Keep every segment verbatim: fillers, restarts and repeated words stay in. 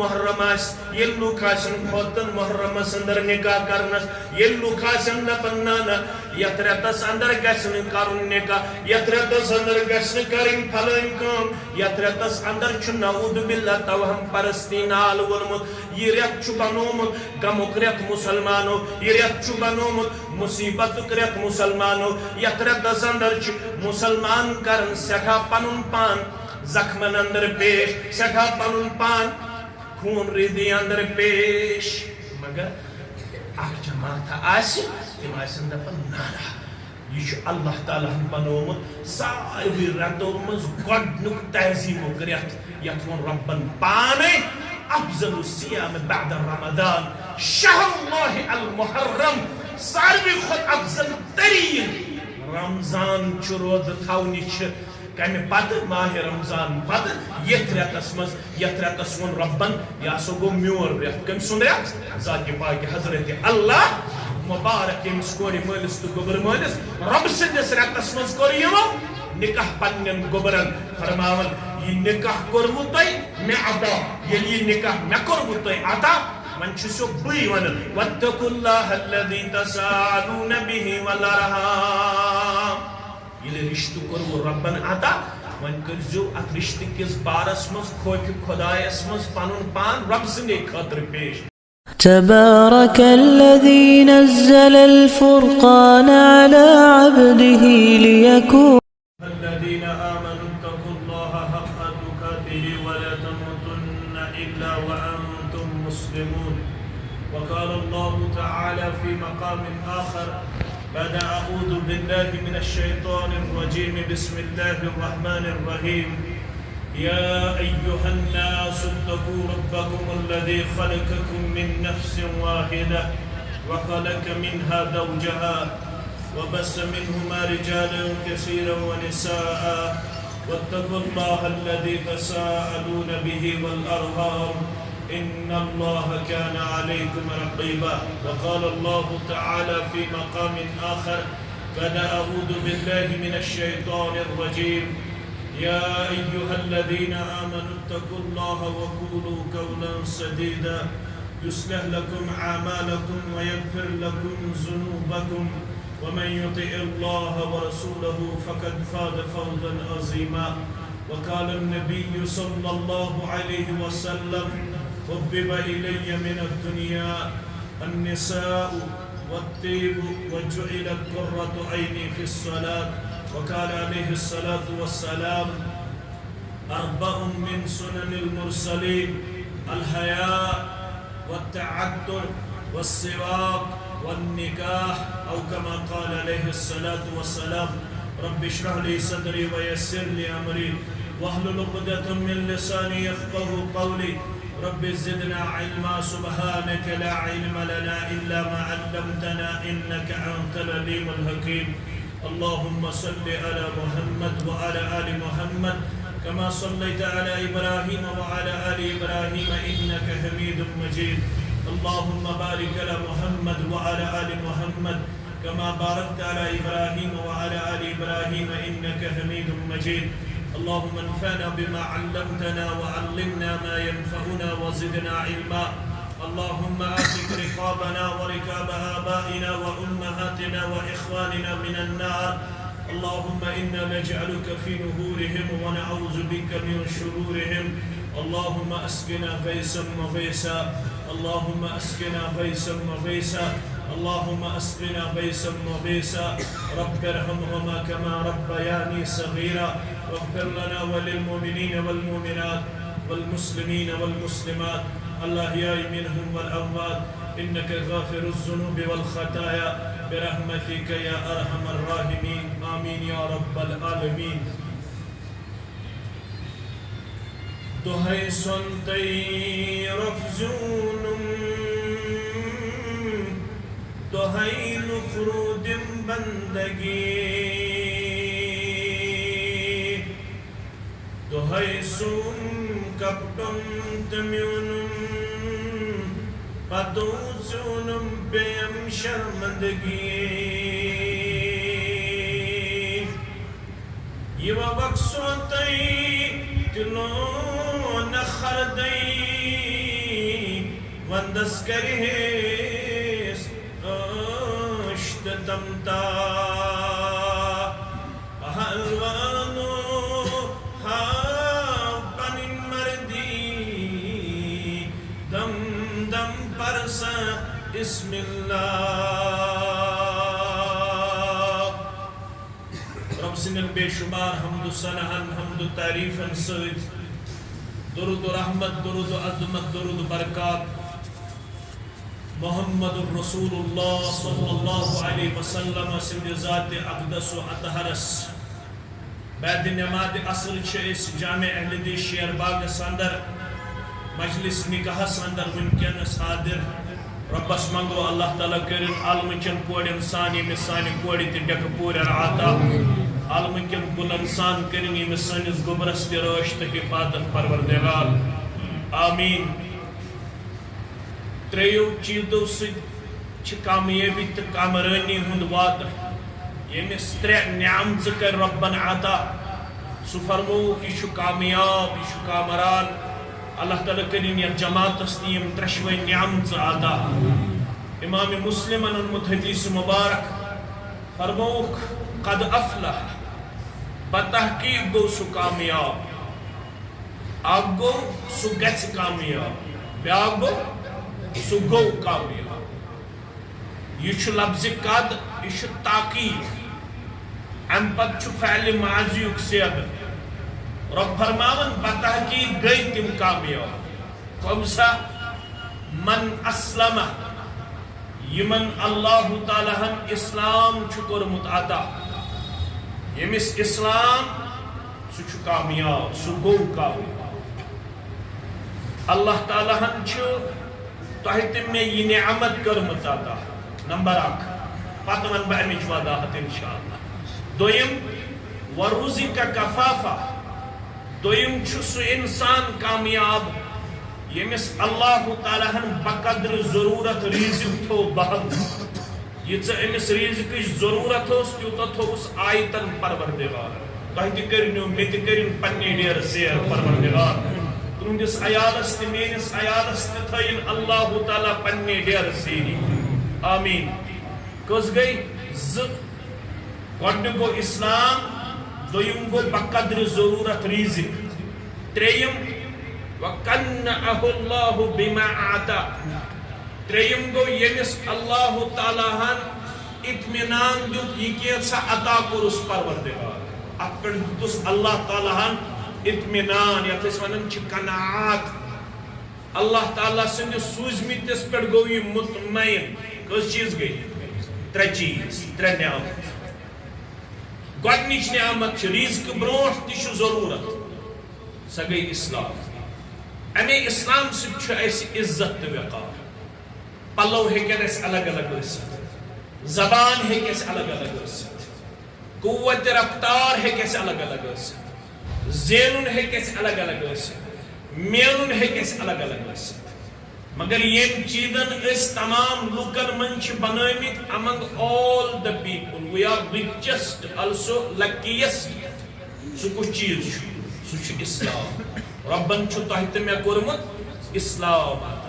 محرم آسہِ، ییٚلہِ لُکھ آسن کھوژان محرمس اندر نکاح کرنس، ییٚلہِ لُکھ آسن دپان، نہ نہ، یتھ رٮ۪تس اندر گژھِ نہٕ کرُن نکاح، یتھ رٮ۪تس اندر گژھِ نہٕ کرٕنۍ فلٲنۍ کٲم، یتھ رٮ۪تس اندر چھُ نعوذ باللہ توہم پرستی نال ووٚنمُت، یہِ رٮ۪تھ چھُ بنومُت غمُک رٮ۪تھ مُسلمانو، یہِ رٮ۪تھ چھُ بنومُت مُصیبتُک رٮ۪تھ مُسلمانو۔ یتھ رٮ۪تس اندر چھِ مُسلمان کران سٮ۪ٹھاہ پنُن پان زخمن اندر پیش، سٮ۪ٹھاہ پنُن پان خوٗن ریزی اندر پیش۔ مگر اکھ جماعت آسہِ، تِم آسن دپان، نہ نہ، یہِ چھُ اللہ تعالیٰ ہن بنومُت ساروٕے رٮ۪تو منٛز گۄڈٕنیُک تہذیٖبُک رٮ۪تھ، یتھ ووٚن رۄبن پانے، افضل الصیام بعد رمضان شہر اللہ المحرم، ساروٕے کھۄتہٕ افضل تریٖن رمضان چھُ روزٕ تھاونہِ چھِ کمہِ پتہٕ؟ ماہِ رمضان پتہٕ یتھ رٮ۪تس منٛز، یتھ رٮ۪تس ووٚن رۄبن، یہِ ہسا گوٚو میون رٮ۪تھ۔ کٔمۍ سُنٛد رٮ۪تھ؟ ذاتِ پاکہِ حضرت اللہ مبارک، ییٚمِس کورِ مٲلِس تہٕ گوٚبرۍ مٲلِس رۄبہٕ سٕنٛدِس رٮ۪تس منٛز کوٚر یِمو نکاح پننٮ۪ن گوٚبرن۔ فرماوان، یہِ نکاح کوٚروٕ تۄہہِ مےٚ عطا، ییٚلہِ یہِ نکاح مےٚ کوٚروٕ تۄہہِ عطا، وۄنۍ چھُسو بٕے ونان، واتقوا اللہ الذی تساءلون بہ والارحام۔ ییٚلہِ رشتہٕ کوٚروٕ رۄبن عطا، وۄنۍ کٔرۍزیو اتھ رشتہٕ کِس بارس منٛز خوفِ خۄدایس منٛز پنُن پان رۄب سٕنٛدے خٲطرٕ پیش۔ تبارك الذي نزل الفرقان على عبده ليكون الذين آمنوا اتقوا الله حق تقاته ولا تموتن إلا وأنتم مسلمون. وقال الله تعالى في مقام آخر بعد أعوذ بالله من الشيطان الرجيم، بسم الله الرحمن الرحيم. يا أيها الناس اتقوا ربكم الذي خلقكم من نفس واحدة وخلق منها زوجها وبث منهما رجالا كثيرا ونساء واتقوا الله الذي تساءلون به والأرحام إن الله كان عليكم رقيبا. وقال الله تعالى في مقام آخر بعد أعوذ بالله من الشيطان الرجيم. يا أيها الذين آمنوا اتقوا الله وقولوا قولا سديدا يصلح لكم أعمالكم ويغفر لكم ذنوبكم ومن يطع الله ورسوله فقد فاز فوزا عظيما. وقال النبي صلى الله عليه وسلم: حبب إلي من الدنيا النساء والطيب وجعلت قرة عيني في الصلاة. وقال عليه الصلاة والسلام: أربع من سنن المرسلين: الحياء والتعطر والسواك والنكاح، أو كما قال عليه الصلاة والسلام. رب اشرح لي صدري ويسر لي أمري واحلل عقدة من لساني يفقه قولي. رب زدنا علما، سبحانك لا علم لنا إلا ما علمتنا إنك أنت العليم الحكيم. اللهم صل على محمد وعلى آل محمد كما صليت على إبراهيم وعلى آل إبراهيم إنك حميد مجيد. اللهم بارك على محمد وعلى آل محمد كما باركت على إبراهيم وعلى آل إبراهيم إنك حميد مجيد. اللهم انفعنا بما علمتنا وعلمنا ما ينفعنا وزدنا علما. اللهم اعتق رقابنا ورقاب آبائنا وأمهاتنا وإخواننا من النار. اللهم إنا نجعلك في نحورهم ونعوذ بك من شرورهم. اللهم اسقنا غيثا مغيثا. اللهم اسقنا غيثا مغيثا. اللهم اسقنا غيثا مغيثا. رب ارحمهما كما ربياني صغيرا. واغفر لنا وللمؤمنين والمؤمنات والمسلمين والمسلمات الأحياء منهم والأموات إنك غافر الذنوب والخطايا برحمتك يا أرحم الراحمين. آمين يا رب العالمين. دۄہے سونتَے رۄپھ زیوٗنُم، دۄہے لُکھ روٗدِم بندگی۔ دۄہے سوٗم کپٹُن تہٕ میوٗنُم، پتو ژیوٗنُم بیٚیم شرمندگی۔ یہِ وَوَکھ سونتَے تِلو نہ خردَے۔ وندس کرِہیس ٲش تہٕ تمتا۔ پہلوانو ہاو پنٕنۍ مردی، دم دم پرسا اسم اللہ۔ رب سٕنٛدٮ۪ن بے شمار حمد و ثناہن، حمد و تعریفن سۭتۍ درود و رحمت، درود و عظمت، درود و برکات محمد رسول اللہ صلی اللہ علیہ وسلم سٕنٛدِ ذات اقدس و اطہرس۔ بعد نماز عصر چھِ أسۍ جامع اہل حدیث شیر باغس اندر مجلس نکاحس اندر وٕنکیٚنس حاضر۔ رۄبس منٛگو اللہ تعالیٰ کٔرِن عالمہٕ چٮ۪ن کورٮ۪ن سان ییٚمِس سانہِ کورِ تہِ ڈٮ۪کہٕ پوٗرٮ۪ن عطا۔ عالمہٕ کٮ۪ن کُلٮ۪ن سان کٔرِن ییٚمِس سٲنِس گوٚبرس تہِ رٲچھ تہٕ حفاظت پروردگار۔ آمین۔ ترٛیٚیو چیٖزو سۭتۍ چھِ کامیٲبی تہٕ کامرٲنی ہُنٛد وعدٕ۔ ییٚمِس ترٛےٚ نعمژٕ کَرِ رۄبن عطا، سُہ فرمووُکھ، یہِ چھُ کامیاب، یہِ چھُ کامران۔ اللہ تعالیٰ کٔرِن یَتھ جماعتس تہِ یِم ترٛٮ۪شوَے نعمژٕ عطا۔ امام مسلمن اوٚنمُت حدیث مبارک، فرمووُکھ، قد افلح، بتحقیق گوٚو سُہ کامیاب۔ اکھ گوٚو سُہ گژھِ کامیاب، بیٛاکھ گوٚو سُہ گوٚو کامیاب۔ یہِ چھُ لفظِ قد، یہِ چھُ تاکید۔ اَمہِ پتہٕ چھُ فعلِ ماضی یُک صیغہٕ۔ رۄب فرماوان، بتحقیق گٔے تِم کامیاب۔ کم سا؟ من اسلم، یِمن اللہ تعالیٰ ہن اسلام چھُ کوٚرمُت عطا۔ ییٚمِس اسلام، سُہ چھُ کامیاب، سُہ گوٚو کامیاب۔ اللہ تعالیٰ ہن چھُ تۄہہِ تہٕ مےٚ یہِ نعمت کٔرمٕژ عطا۔ نمبر اکھ، پتہٕ ونہٕ بہٕ امِچ وضاحت انشاءاللہ۔ دوٚیِم، ورزق کفافا، دوٚیِم چھُ سُہ انسان کامیاب ییٚمِس اللہ تعالیٰ ہن بقدر ضروٗرت رزق تھوٚو بہل۔ یہِ ژٕ أمِس رزقٕچ ضروٗرت ٲس، تیوٗتاہ تھوٚوُس آیتن پروردگار۔ تۄہہِ تہِ کٔرِنو، مےٚ تہِ کٔرِن پننہِ ڈیرٕ سیر پروردگار۔ تُہنٛدِس عیالس تہِ، میٲنِس عیالس تہِ تھٲیِن اللہ تعالیٰ پننہِ ڈیرٕ سیری۔ آمین۔ کٔژ گٔے؟ زٕ۔ گۄڈٕنیُک گوٚو اسلام، دوٚیِم گوٚو بقدر ضروٗرت رزق۔ ترٛیٚیِم، وقنعہ اللہ بما آتا۔ ترٛیٚیِم گوٚو، ییٚمِس اللہ تعالیٰ ہن اطمینان دیُت، یہِ کینٛژھا عطا کوٚرُس پروردگار۔ اتھ پٮ۪ٹھ دیُتُس اللہ تعالیٰ ہن اطمینان، یتھ أسۍ ونان چھِ قناعت۔ اللہ تعالیٰ سٕنٛدِس سوٗزمٕتِس پٮ۪ٹھ گوٚو یہِ مطمئن۔ کٔژ چیٖز گٔے؟ ترٛےٚ چیٖز، ترٛےٚ نعمت۔ گۄڈٕنِچ نعمت چھِ رزق برونٛٹھ تہِ چھُ ضروٗرت۔ سۄ گٔے اسلام۔ امے اسلام سۭتۍ چھُ اسہِ عزت تہٕ وقار۔ پلو ہیٚکن اسہِ الگ الگ ٲسِتھ، زبان ہیٚکہِ اسہِ الگ الگ ٲسِتھ، قوت رفتار ہیٚکہِ اسہِ الگ الگ ٲسِتھ، زینُن ہیٚکہِ اسہِ الگ الگ ٲسِتھ، مینُن ہیٚکہِ اسہِ الگ الگ ٲسِتھ۔ مگر ییٚمۍ چیٖزن أسۍ تمام لُکن منٛز چھِ بنٲومٕتۍ، among all the people we are richest, also luckiest۔ سُہ کُس چیٖز چھُ؟ سُہ چھُ اسلام۔ رۄبن چھُ تۄہہِ تہٕ مےٚ کوٚرمُت اسلام عطا۔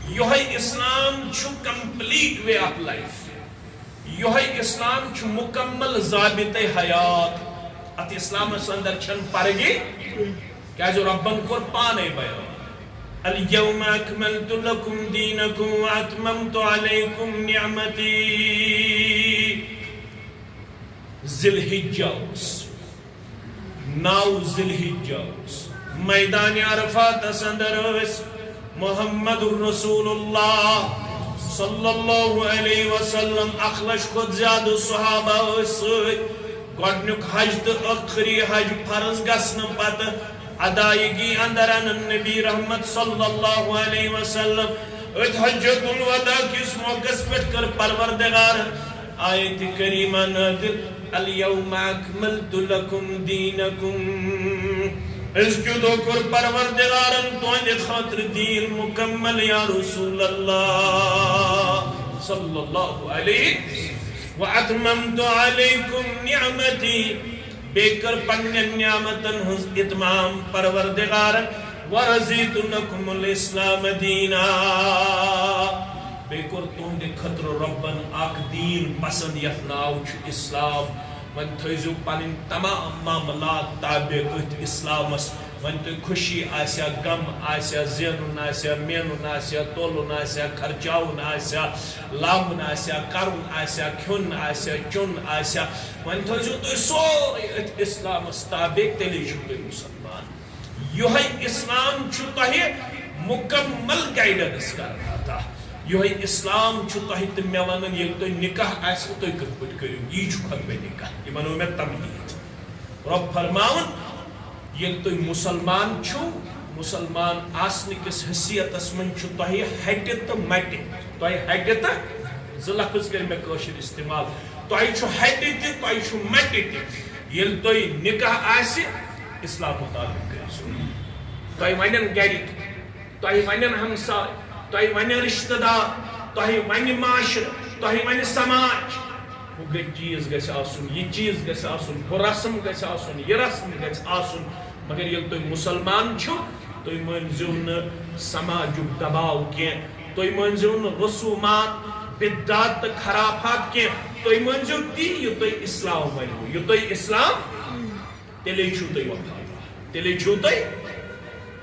یۄہے اسلام چھُ complete way of life۔ یۄہے اسلام چھُ مکمل ضابطہ حیات۔ اتھ اسلامس اندر چھنہٕ پرگی، کیازِ رۄبن کوٚر پانے بیان، الیوم اکملت لکم دینکم واتممت علیکم نعمتی۔ ذی الحجہ اوس، نو ذی الحجہ اوس۔ میدان عرفاتس اندر ٲسۍ محمد رسول اللہ صلی اللہ علیہ وسلم، اکھ لچھ کھۄتہٕ زیادٕ صحابہ ٲسۍ سۭتۍ۔ گۄڈٕنیُک حج تہٕ ٲخری حج فرض گژھنہٕ پتہٕ ادائیگی اندر انن نبی رحمت صلی اللہ علیہ وسلم۔ أتھۍ حجۃ الوداع کِس موقعس پٮ۪ٹھ کٔر پروردگارن آیت کریمہ نازل، الیوم اکملت لکم دینکم۔ أزکہِ دۄہ کوٚر پروردگارن تُہنٛدِ خٲطرٕ دیٖن مکمل یا رسول اللہ صلی اللہ علیہ۔ واتممت علیکم نعمتی، بیٚیہِ کٔر پننٮ۪ن نعمتن ہٕنٛز اتمام پروردگارن۔ ورضیت لکم الاسلام دینا۔ بیٚیہِ کوٚر تُہنٛدِ خٲطرٕ رۄبن اکھ دیٖن پسنٛد، یتھ ناو چھُ اسلام۔ وۄنۍ تھٲیزیو پنٕنۍ تمام معاملات تابع أتھۍ اسلامس۔ وۄنۍ تۄہہِ خوشی آسیا، غم آسیا، زینُن آسیا، مینُن آسیا، تولُن آسیا، خرچاوُن آسیا، لاگُن آسیا، کرُن آسیا، کھیوٚن آسیا، چیوٚن آسیا، وۄنۍ تھٲیزیو تُہۍ سورُے أتھۍ اسلامس تابع، تیٚلے چھِو تُہۍ مسلمان۔ یۄہے اسلام چھُ تۄہہِ مکمل guidance کران عطا۔ یۄہے اسلام چھُ تۄہہِ تہٕ مےٚ ونان، ییٚلہِ تۄہہِ نکاح آسہِ، تُہۍ کِتھ پٲٹھۍ کٔرِو؟ یی چھُ خطبہ نکاح۔ یہِ ونو مےٚ تمہیٖد۔ رۄب فرماوان، ییٚلہِ تُہۍ مسلمان چھِو، مسلمان آسنہٕ کِس حیثیتس منٛز چھُ تۄہہِ ہٹہِ تہٕ مٹہِ، تۄہہِ ہٹہِ تہٕ، زٕ لفظ کٔرۍ مےٚ کٲشِر استعمال، تۄہہِ چھُ ہٹہِ تہِ، تۄہہِ چھُ مٹہِ تہِ۔ ییٚلہِ تۄہہِ نکاح آسہِ، اسلام مطابق کٔرِو سُہ۔ تۄہہِ ونن گرِکۍ، تۄہہِ ونن ہمساے، تۄہہِ ونن رشتہٕ دار، تۄہہِ ونہِ معاشرٕ، تۄہہِ ونہِ سماج، ہُہ گژھِ، چیٖز گژھِ آسُن، یہِ چیٖز گژھِ آسُن، ہُہ رسم گژھِ آسُن، یہِ رسم گژھِ آسُن۔ مگر ییٚلہِ تُہۍ مسلمان چھِو، تُہۍ مٲنزیو نہٕ سماجُک دباو کینٛہہ، تُہۍ مٲنزیو نہٕ رسومات، بدعات تہٕ خرافات کینٛہہ، تُہۍ مٲنزیو تی، یہِ تۄہہِ اسلام ونِوٕ، یہِ تۄہہِ اسلام، تیٚلے چھُو تُہۍ وفادار، تیٚلے چھُو تُہۍ،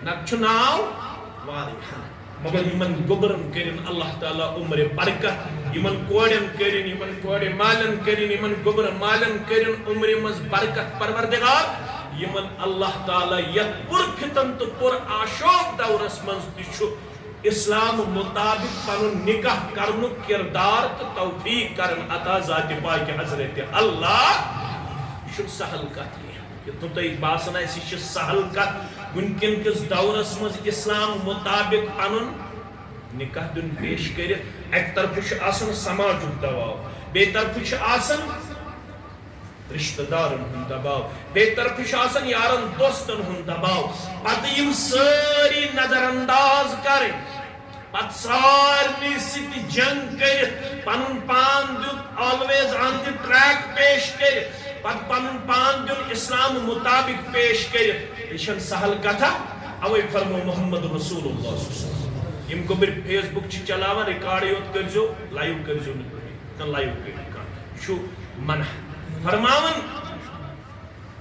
نتہٕ چھُ ناو وارٕے ہنا۔ مگر یِمن گوٚبرن کٔرِن اللہ تعالیٰ عمرِ برکت، یِمن کورٮ۪ن کٔرِن، یِمن کورِ مالٮ۪ن کٔرِن، یِمن گوٚبرن مالٮ۪ن کٔرِن عمرِ منٛز برکت۔ پروردگار، یِمن اللہ تعالیٰ یتھ پر فتن تہٕ پر آشوب دورس منٛز تہِ چھُ اسلام مطابق پنُن نکاح کرنُک کردار تہٕ توفیق کرن عطا ذاتِ پاکہِ حضرت اللہ۔ یہِ چھُنہٕ سہل کتھ کینٛہہ۔ یُتھ نہٕ تۄہہِ باسان آسہِ، یہِ چھِ سہل کتھ۔ وٕنکیٚن کِس دورس منٛز اسلام مطابق پنُن نکاح دیُن پیش کٔرِتھ، اکہِ طرفہٕ چھُ آسان سماجُک دباو، بیٚیہِ طرفہٕ چھُ آسان رشتہٕ دارن ہُنٛد دباو، بیٚیہِ طرفہٕ چھُ آسان یارن دوستن ہُنٛد دباو۔ پتہٕ یِم سٲری نظر انداز کرٕنۍ، پتہٕ سارنٕے سۭتۍ جنگ کٔرِتھ، پنُن پان دیُن always on the track پیش کٔرِتھ، پتہٕ پنُن پان دیُن اسلام مطابق پیش کٔرِتھ، یہِ چھَنہٕ سہل کتھا۔ اوے فرمو محمد رسول اللہ صلی اللہ علیہ وسلم، یِم گوٚبرۍ Facebook چھِ چلاوان، record یوت کٔرزیو، live کٔرزیو نہٕ کٕہٕنۍ، نہ live کٔرِو کانٛہہ، یہِ چھُ منع۔ فرماوان،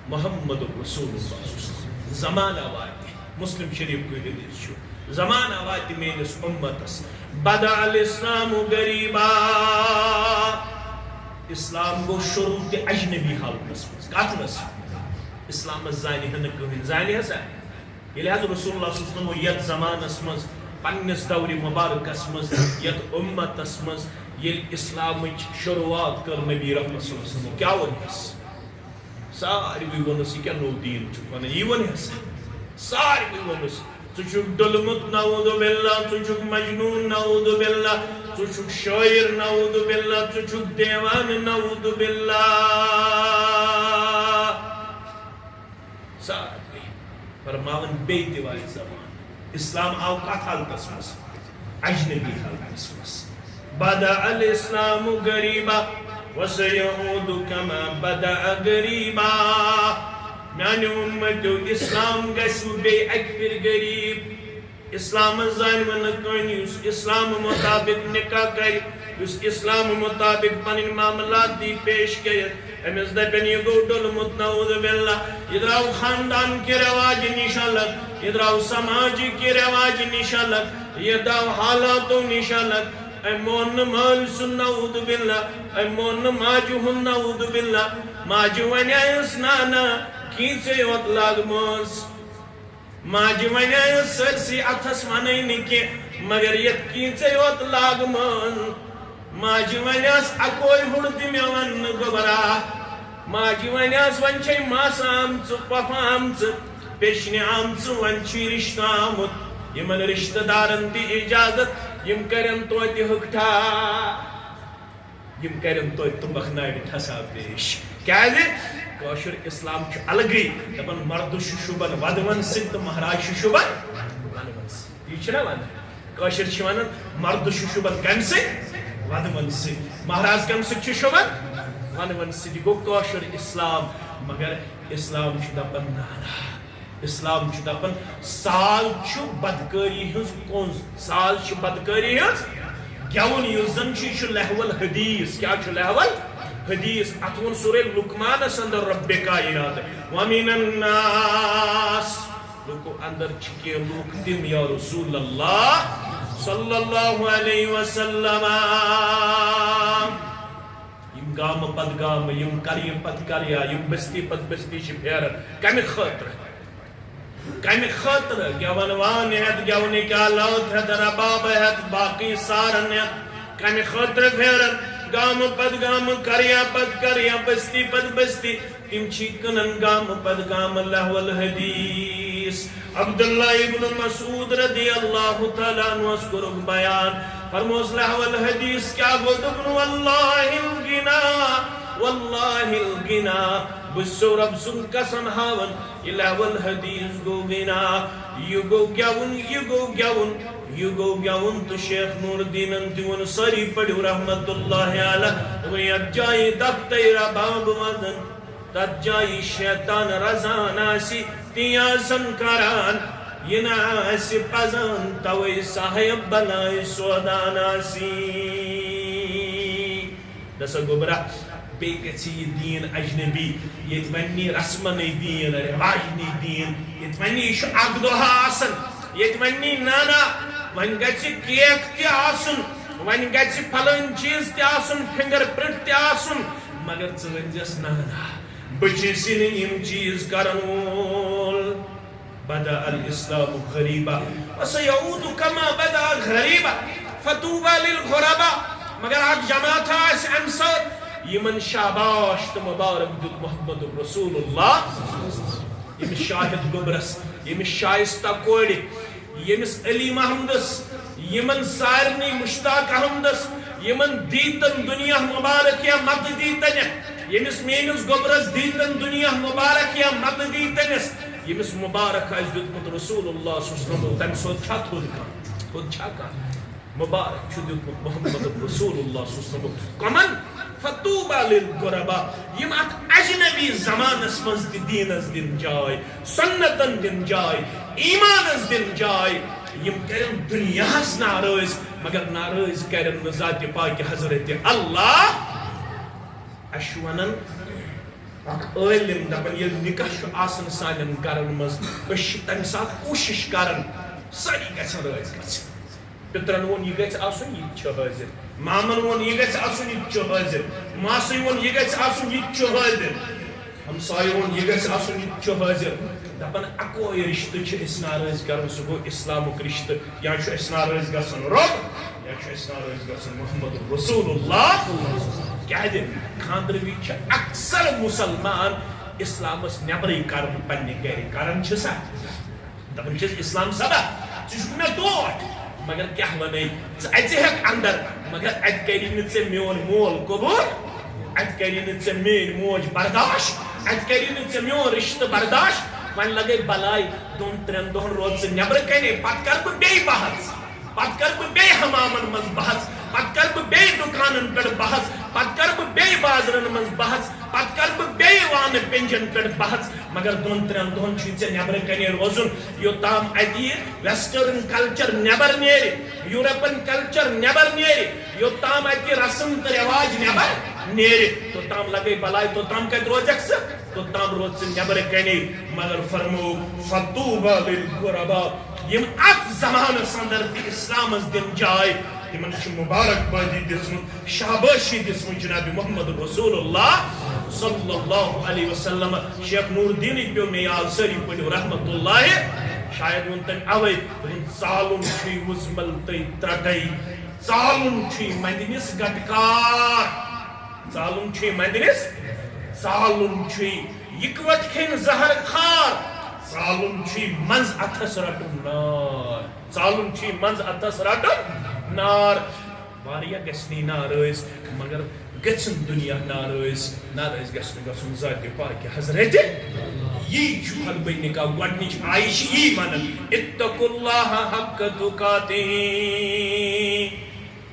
محمد رسول اللہ صلی اللہ علیہ وسلم، زمانہ واتہِ، مسلم شریف کُے حدیث چھُ، زمانہ واتہِ میٲنِس اُمتس، بدأ الاسلام غریبا، اسلام گوٚو شروع تہِ اجنبی حالتس منٛز۔ کتھ منٛز؟ اسلامس زانہِ ہا نہٕ کٕہٕنۍ، زانہِ ہا سا؟ ییٚلہِ حض رسول اللہ صلی اللہ علیہ وسلم یتھ زمانس منٛز، پننِس دورِ مبارکس منٛز، یتھ اُمتس منٛز، ییٚلہِ اسلامٕچ شروعات کٔر نبی رحمت صلی اللہ علیہ وسلم، کیٛاہ ووٚنُس؟ ساروٕے ووٚنُس، یہِ کیٛاہ نوٚو دیٖن چھُکھ ونان؟ یی ووٚنہس؟ ساروٕے ووٚنُس، ژٕ چھُکھ ڈوٚلمُت، نعوذ باللہ، ژٕ چھُکھ مجنوٗن، نعوذ باللہ، ژٕ چھُکھ شٲعر، نعوذ باللہ، ژٕ چھُکھ دیوانہٕ، نعوذ باللہ۔ سارے فرماوان بیٚیہِ تہِ واتہِ زمانہٕ۔ اسلام آو کتھ حالتس منٛز؟ اجنبی حالتس منٛز۔ بدأ الاسلام غریبا وسیعود کما بدأ غریبا۔ میانیو امتیو، اسلام گژھِ بیٚیہِ اکہِ پھِرِ غریب۔ اسلامس زانہِ وۄنۍ نہٕ کٕہٕنۍ، یُس اسلام مطابق نکاح کرِ، یُس اسلام مطابق پنٕنۍ معاملات دی پیش کٔرِتھ، أمِس دپن، یہِ گوٚو ڈوٚلمُت، نعوذ باللہ، یہِ درٛاو خاندان کہِ رواجہِ نِش الگ، یہِ درٛاو سماجہِ کہِ رواجہِ نِش الگ، یہِ درٛاو حالاتو نِش الگ۔ أمۍ مون نہٕ مٲلۍ سُنٛد، نعوذ باللہ، أمۍ مون نہٕ ماجہِ ہُنٛد، نعوذ باللہ۔ ماجہِ ونیس، نانا، کینژے یوت لاگہٕ مٲنٛز۔ ماجہِ ونیس سٲرسٕے اتھس ونٕے نہٕ کینٛہہ، مگر یتھ کینژے یوت لاگہٕ مٲنٛز۔ ماجہِ ونیس، اکوے ہُر دِ مےٚ وننہٕ گوٚبرا۔ ماجہِ ونیس، وۄنۍ چھے ماسہٕ آمژٕ، پۄپھٕ آمژٕ، پیچھنہِ آمژٕ، وۄنۍ چھُے رشتہٕ آمُت۔ یِمن رشتہٕ دارن دِ اجازت، یِم کرن توتہِ ہُکٹھا۔ یِم کرن توتہِ تُمبکھ نارِ ٹھسا پیش۔ کیازِ؟ کٲشُر اسلام چھُ الگٕے۔ دپان، مردٕ چھُ شوٗبان ودوَن سۭتۍ تہٕ مہراز چھُ شوٗبان ونوَن سۭتۍ۔ یہِ چھُنہ ونان؟ کٲشِر چھِ ونان، مردٕ چھُ شوٗبان کمہِ سۭتۍ؟ ودوَن سۭتۍ۔ مہراز کمہِ سۭتۍ چھُ شوٗبان؟ ونوَن سۭتۍ۔ یہِ گوٚو کٲشُر اسلام۔ مگر اسلام چھُ دپان، نہ، نہ، اسلام چھُ دپان، ساز چھُ بدکٲری ہٕنٛز کونٛز، ساز چھُ بدکٲری ہٕنٛز گٮ۪وُن، یُس زن چھُ، یہِ چھُ لہو الحدیث۔ کیٛاہ چھُ لہو الحدیث؟ اتھ ووٚن سورہ لقمانس اندر رب کائنات، ومن الناس، لوٗکو اندر چھِ کینٛہہ لوٗکھ تِم، یا رسول اللہ صلی اللہ علیہ وسلم، یِم گامہٕ پتہٕ گامہٕ، یِم قریہٕ پتہٕ قریہ، یِم بستی پتہٕ بستی چھِ پھیران۔ کمہِ خٲطرٕ؟ کمہِ خٲطرٕ؟ گٮ۪وَن وان ہٮ۪تھ، گٮ۪ونٕکۍ آلات ہٮ۪تھ، رباب ہٮ۪تھ، باقٕے سارن ہٮ۪تھ۔ کمہِ خٲطرٕ پھیران؟ گامہٕ پتہٕ گامہٕ، قریہ پتہٕ قریہ، بستی پتہٕ بستی۔ تِم چھِ کٕنان گامہٕ پتہٕ گامہٕ لہو الحدیث۔ عبداللہ ابن مسعود رضی اللہ تعالیٰ عنہس کوٚرُکھ بیان، فرموس، لہو الحدیث کیٛاہ گوٚو؟ دوٚپُن، واللہ الغنا، واللہ الغنا، بہٕ چھُسو رب سُنٛد قسم ہاوان، یہِ لہو الحدیث گوٚو غنا، یہِ گوٚو گٮ۪وُن، یہِ گوٚو گٮ۪وُن، یہِ گوٚو گٮ۪وُن۔ تہٕ شیخ نور الدینن تہِ ووٚن، سٲری پٔرِو رحمت اللہ علیہ، دوٚپُن، یتھ جایہِ دفتر رباب وزن، تتھ جایہِ شیطان رزان آسہِ، تی آسن کران، یہِ نہٕ آسہِ پزان، توے صاحب بلایہِ سودان آسی۔ دسا گوٚبرا، بیٚیہِ گژھِ یہِ دیٖن اجنبی، ییٚتہِ ونہِ نہٕ رسمنٕے دیٖن، رٮ۪واجنٕے دیٖن، ییٚتہِ ونہِ نہٕ یہِ چھُ اکھ دۄہ آسان، ییٚتہِ ونہِ نہٕ، نہ، نہ، وۄنۍ گژھِ کیک تہِ آسُن، وۄنۍ گژھِ فلٲنۍ چیٖز تہِ آسُن، فنگر پرنٹ تہِ آسُن، مگر ژٕ ؤنۍ زٮ۪س، نہ، نہ، بہٕ چھُس نہٕ یِم چیٖز کرن وول۔ بدأ الاسلام غریبا وسیعود کما بدأ غریبا فطوبی للغرباء۔ مگر اکھ جماعت آسہِ امہِ سۭتۍ، یِمن شاباش تہٕ مبارک دیُت محمد رسول اللہ، ییٚمِس شاہد گوٚبرس، ییٚمِس شایستہ کورِ، ییٚمِس علی محمدس، یِمن سارنٕے مشتاق احمدس، یِمن دیتن دنیا مبارک یا مت دیتنس، ییٚمِس میٲنِس گوٚبرس دیتن دنیا مبارک یا مت دیتنس، ییٚمِس مبارک آسہِ دیُتمُت رسول اللہ صلی اللہ علیہ وسلم، تمہِ سۭتۍ چھا تھوٚد کانٛہہ؟ تھوٚد چھا کانٛہہ؟ مبارک چھُ دیُتمُت محمد رسول اللہ صلی اللہ علیہ وسلم۔ کمن؟ فطوبی للغرباء، یِم اتھ اجنبی زمانس منٛز تہِ دیٖنس دِن جاے، سنتن دِن جاے، ایمانس دِن جاے، یِم کرن دنیاہس ناراض، مگر ناراض کرن نہٕ ذاتِ پاکِ حضرت اللہ۔ اسہِ چھُ ونان اکھ عٲلِم، دپان، ییٚلہِ نکاح چھُ آسان سانٮ۪ن گرن منٛز، أسۍ چھِ تمہِ ساتہٕ کوٗشش کران سٲری گژھن رٲضۍ گژھٕنۍ۔ پِترن ووٚن، یہِ گژھِ آسُن، یہِ تہِ چھُ حٲضِر۔ مامن ووٚن، یہِ گژھِ آسُن، یہِ تہِ چھُ حٲضِر۔ ماسٕے ووٚن، یہِ گژھِ آسُن، یہِ تہِ چھُ حٲضِر۔ ہمسایہِ ووٚن، یہِ گژھِ آسُن، یہِ تہِ چھُ حٲضِر۔ دپان، اکوے رشتہٕ چھُ أسۍ ناراض کران، سُہ گوٚو اسلامُک رشتہٕ۔ یا چھُ اَسہِ ناراض گژھُن رۄب، یا چھُ اَسہِ ناراض گژھُن محمد رسول اللہ۔ کیٛازِ؟ خانٛدرٕ وِزِ چھِ اکثر مُسلمان اسلامس نٮ۪برٕے کران پننہِ گرِ۔ کران چھِ سا؟ دپان چھِس، اسلام صٲبا، ژٕ چھُکھ مےٚ ٹوٹھ، مگر کیٛاہ ونے، ژٕ اژِ ہٮ۪کھ اندر، مگر اتہِ کری نہٕ ژےٚ میون مول قبول، اتہِ کری نہٕ ژےٚ میٲنۍ موج برداش، اتہِ کری نہٕ ژےٚ میون رشتہٕ برداش۔ وۄنۍ لگے بلاے، دۄن ترٛٮ۪ن دۄہن روز ژٕ نٮ۪برٕ کنے، پتہٕ کرٕ بہٕ بیٚیہِ بحث۔ پتہٕ کرٕ بہٕ بیٚیہِ حمامن منٛز بحث، پتہٕ کرٕ بہٕ بیٚیہِ دُکانن پٮ۪ٹھ بحث، پتہٕ کرٕ بہٕ بیٚیہِ بازرن منٛز بحث، پتہٕ کرٕ بہٕ بیٚیہِ وانہٕ پینجن پٮ۪ٹھ بحث۔ مگر دۄن ترٛٮ۪ن دۄہن چھُے ژےٚ نٮ۪برٕ کنے روزُن، یوٚتام اتہِ یہِ western culture نٮ۪بر نیرِ، European culture نٮ۪بر نیرِ، یوٚتام اتہِ یہِ رسم تہٕ رواج نٮ۪بر نیرِ، توٚتام لگے بلاے، توٚتام کتہِ روزکھ ژٕ؟ توٚتام روز ژٕ نٮ۪برٕ کنے۔ مگر فرمو، فطوبی للغرباء، یِم اتھ زمانس اندر تہِ اسلامس دِن جاے، تِمن چھِ مبارک بادی دِژمٕژ، شابٲشی دِژمٕژ جناب محمد رسول اللہ صلی اللہ علیہ وسلم۔ شیخ نور الدینٕے پیوٚو مےٚ یاد، سٲری پٔرِو رحمت اللہ۔ شاید ووٚن تٔمۍ اوے، دوٚپُن، ژالُن چھُے وُزمل تہٕ ترٛٹے، ژالُن چھُے مندنِس گٹکار۔ ژالُن چھُے مندنِس، ژالُن چھُے اِکوٹ کھٮ۪ن زہر خار، ژالُن چھُے منٛز اتھس رٹُن نار۔ ژالُن چھُے منٛز اتھس رٹُن نار۔ واریاہ گژھِ نہٕ ناراض، مگر گژھن دُنیا ناراض، ناراض گژھِ نہٕ گژھُن ذاتِ پاکِ حضرت۔ یی چھُ خطبہ نکاح گۄڈنِچ آیہِ چھِ یی ونان، اتقوا اللہ حق تقاتہ۔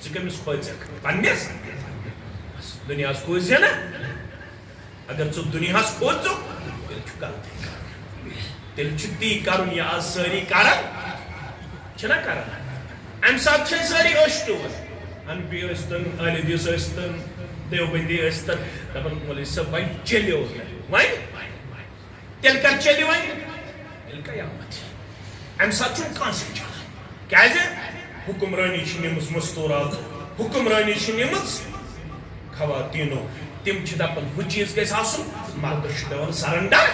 ژٕ کٔمِس کھوژکھ؟ پننِس؟ دُنیاہس کھوژ زِ نہ؟ اگر ژٕ دُنیاہس کھوژُکھ، تیٚلہِ چھُ غلطی کران۔ تیٚلہِ چھُ تی کرُن، یہِ آز سٲری کران چھِنہ کران۔ اَمہِ ساتہٕ چھِ سٲری أسۍ تہِ وَنان، حنفی ٲسۍتن، اہل حدیث ٲسۍتن، دیوبندی ٲسۍتن، دَپان، "مولوی صٲب، وۄنۍ چٔلِو نہٕ، وۄنۍ تیٚلہِ کر چٔلِو وۄنۍ؟ تیٚلہِ قیامت یی۔ اَمہِ ساتہٕ چھُنہٕ کٲنٛسہِ چلان۔ کیٛازِ؟ حکمرٲنی چھِ نِمٕژ مستورات، حکمرٲنی چھِ نِمٕژ خواتینو۔" تِم چھِ دَپان، ہُہ چیٖز گژھِ آسُن، مردس چھُ پٮ۪وان surrender،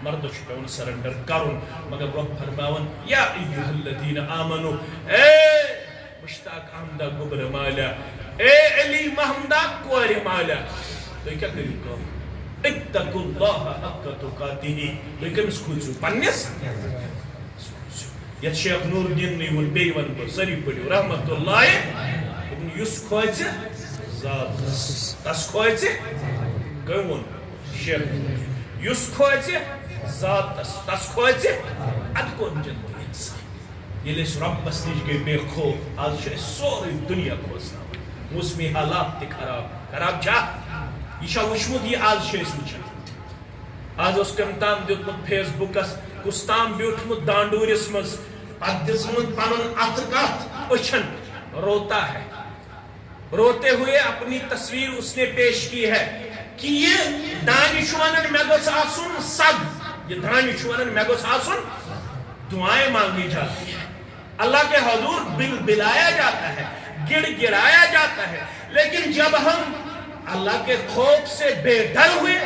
مردس چھُ پٮ۪وان surrender کرُن۔ مگر رۄب فرماوان، یا ایھا الذین آمنو، اے مشتاق احمدہ گوٚبرِ مالیٰ، اے علی محمدہ کورِ مالیٰ، تُہۍ کیٛاہ کٔرِو کٲم؟ اتقوا اللہ حق تقاتہ، تُہۍ کٔمِس کھوٗژِو؟ پننِس۔ یتھ شیخ نور الدین نٕے ووٚن، بیٚیہِ ونہٕ بہٕ، سٲری پٔرِو، رحمت اللہ، دوٚپُن، یُس کھوژِ ذاتس، تس کھوژِ، کٔمۍ ووٚن؟ شیخ۔ یُس کھوژِ ذاتس، تس کھوژِ۔ ادٕ کوٚت جنتی انسان؟ ییٚلہِ أسۍ رۄبس نِش گٔے بے خوف، آز چھُ اَسہِ سورُے دُنیا کھوژناوان۔ موسمی حالات تہِ خراب، خراب چھا؟ یہِ چھا وٕچھمُت یہِ آز چھِ أسۍ وٕچھان؟ آز اوس کٔمۍ تام دیُتمُت فیس بُکس، کُس تام بیوٗٹھمُت دانڈوٗرِس منٛز، پتہٕ دِژمٕژ پنُن اَتھٕ کتھ أچھن، روتا ہے۔ روتے ہوئے اپنی تصویر اس نے پیش کی ہے کہ یہ دانہِ چھُ ونان مےٚ گوٚژھ آسُن صد، یہِ دانہِ چھُ ونان مےٚ گوٚژھ آسُن۔ دعائیں مانگی جاتی ہے، اللہ کے حضور بل بلایا جاتا ہے، گڑ گڑایا جاتا ہے، لیکن جب ہم اللہ کے خوف سے بے ڈر ہوئے،